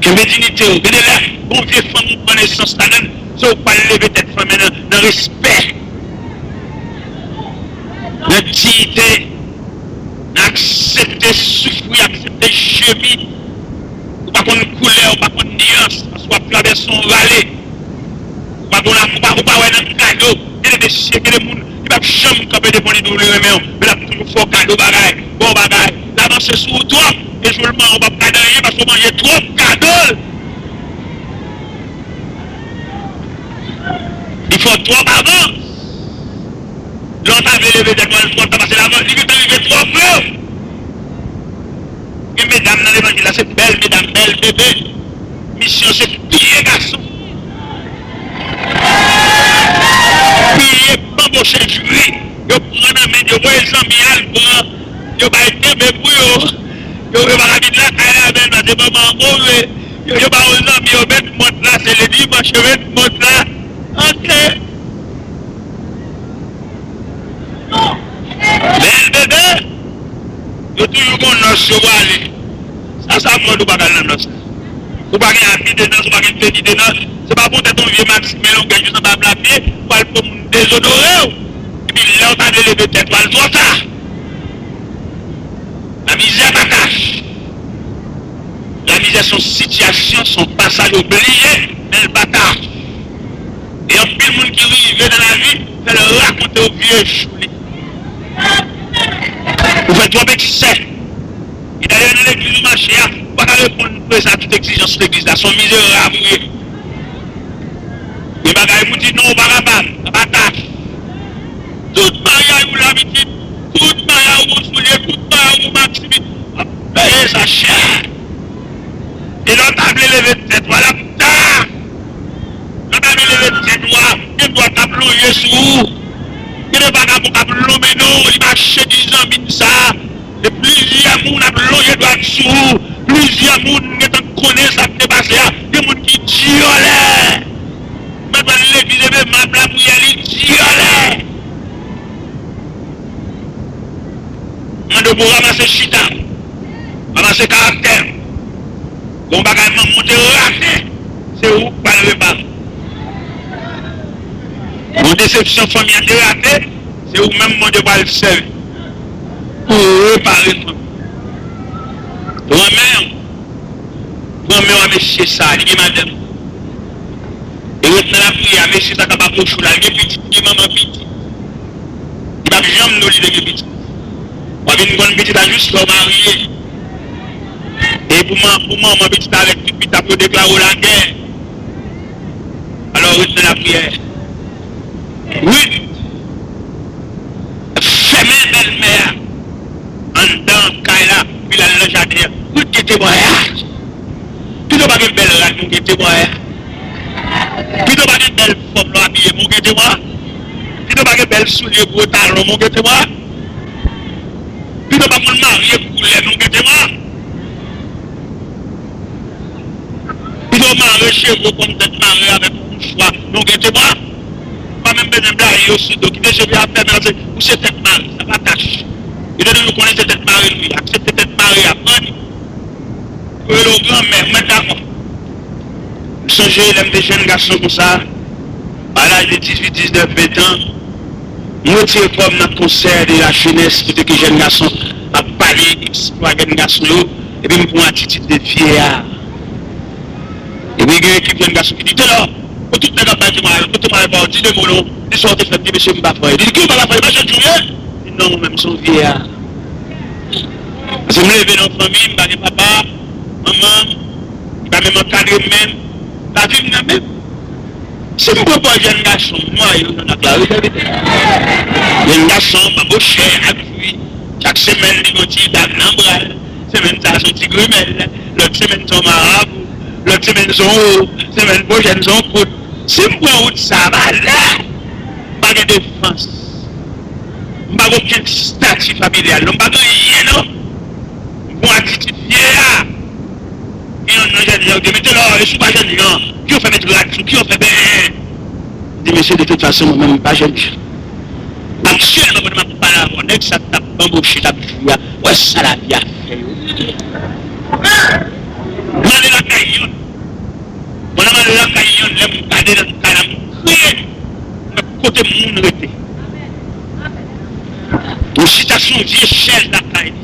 Kenbe diyite w. Gen de lè, bon vye fanm ou pran nesans la menm, se ou k pral leve tèt fanm nan, nan respè, nan diyite, nan aksepte soufri, aksepte jemi. Ou pa konn koulè, ou pa konn niyans, paske w ap travèse yon vale. Ou pa konn, ou pa, ou pa wè nan kado. Gen de mesye, gen de moun, li p ap janm kanpe devan w, li di w li renmen w, men l ap toujou fè w kado bagay, ba w bagay. L avanse sou ou twòp, e jou l manyen w p ap gade anyen paske w manje twòp kado l. Li fè w twòp avans. Lè w ta vle leve tèt mwen, lè w ta pase lavan, li gentan rive twò pre w. Gen medam nan levanjil la, se bèl medam, bèl bebe. Misyon se piye gason. Piye, banboche jwi. Yo Yo bay kenbe pou yo. Yo, yo pa ka vin lakay la, men nan se manman an move. Yo, yo ba yo zanmi yo met mont la, se le dimanch yo met mont la. Ok. Bèl bebe. Yo toujou gon nòs yo prale. Sa, sa mòd ou pa ka al nan nòs la. Ou pa gen abi de nòs, ou pa gen teni de nòs. Se pa pou tèt yon vye maksimen longè jis anba bra pye, ou al fè moun dezonore w. Epi lè w ta vle leve tèt ou, al twò ta. Lamizè pa tach. Lamizè se yon sitiyasyon, se yon pasaj oblije, men l pa tach. E anpil moun ki rive nan lavi, fè l rakonte w vye jou li. Ou fè twòp eksè. E dayè nan legliz ou mache a, ou pa ka reponn prezan a tout egzijans legliz la. Se yon mizerab ou ye. Gen bagay pou di non, ou pa kapab. Sa pa tach. Tout maryaj ou la pitit, tout maryaj ou bon soulye, tout maryaj ou bon maksimen. W ap peye sa chè. E lè w ta vle leve tèt ou a, l ap ta. Lè w ta vle leve tèt ou a, gen dwa k ap lonje sou ou. Gen de vagabon k ap lonmen non w, li mache di zanmi m sa. E plizyè moun ap lonje dwèt sou ou. Plizyè moun gentan konnen sa k te pase a. Gen moun ki dyòlè. Mwen pral legliz, epi m ap lapriyè, li dyòlè. Mande w pou w ranmase chita w, ranmase karaktè w. Gon bagay manman w te rate, se ou k pral repare. Gon desepsyon fanmi an te rate, se ou menm Bondye pral sèvi pou repare fanmi. Pran men w. Pran men w a mesye sa, li gen madanm. E ret nan lapriyè a, mesye sa k ap apwoche w la, li gen pitit, li gen manman pitit. Li p ap janm di w li te gen pitit. W ap vin konn pitit la jis lè w marye. E pou man-, pou manman pitit la avèk tout pitit ap yo deklare w lagè. Alò, ret nan lapriyè. Rit fèmen bèlmè a anndan kay la, pou l al nan jaden an. Rit gen temwayaj. Pito pa gen bèl rad, men w gen temwayaj. Pito pa gen bèl fòm lè w abiye, men w gen temwayaj. Pito pa gen bèl soulye gwo talon, men w gen temwayaj. Pito pa konn marye koulè, men w gen temwayaj. Pito mare cheve w kòm tèt mare avèk yon mouchwa, men w gen temwayaj. Pa menm bezwen blayi yo sou do. Kite cheve a fèmen, se, ou se tèt mare, sa pa tach. Yo te toujou konnen se tèt mare nou ye. Aksepte tèt mare a, pran li. Yo rele w granmè, ou mèt dakò. M sonje lè m te jèn gason konsa, a laj de dizuit, diznèf, ven tan, m retire kò m nan konsè de la jenès kote ke jèn gason ap pale, eksplwa jèn gason yo, epi m pran atitid de vyè a. Epi gen ekip jèn gason ki di, Telò, pou tout nèg ap bay temwayaj, pou temwayaj pa w, di de mo non, di sa w te fè, di mesye m pa fè. Li di, Ki w pa ka fè, pa jèn jan w ye? Li di, Non, mwen menm, se yon vyè a. Paske m leve nan yon fanmi, m pa gen papa, manman, li pa menm ankadre m menm, lavi m nan men m. Si m pran pòz jèn gason m, mwen, yo nan ak la, wi, tande. Jèn gason m, anboche ak jwi. Chak semèn, li gen yon ti dag nan bra l. Semèn sa a, se yon ti grimèl. Lòt semèn, se yon marabou. Lòt semèn, se yon wo. Semèn pwochèn, se yon kout. Si m pran wout sa a, valè, m pa gen defans. M pa gen okenn estati familyal, non. M pa gen anyen, non. M gon atitid vyè a. Gen youn nan jèn jan yo di, Mete lò, e si w pa jèn jan, ki yo fè met rad sou, ki yo fè benyen? M di, Mesye, de tout fason, mwen menm, m pa jèn jan. Aktyèlman, pandan m ap pale avè w, nèg sa k t ap anboche, t ap jwi a, w wè sa lavi a fè yo. M ale lakay youn. Pandan m al lakay youn, lè m gade nan kay la, m kriye. M wè kote moun rete. M chita sou yon vye chèz lakay li.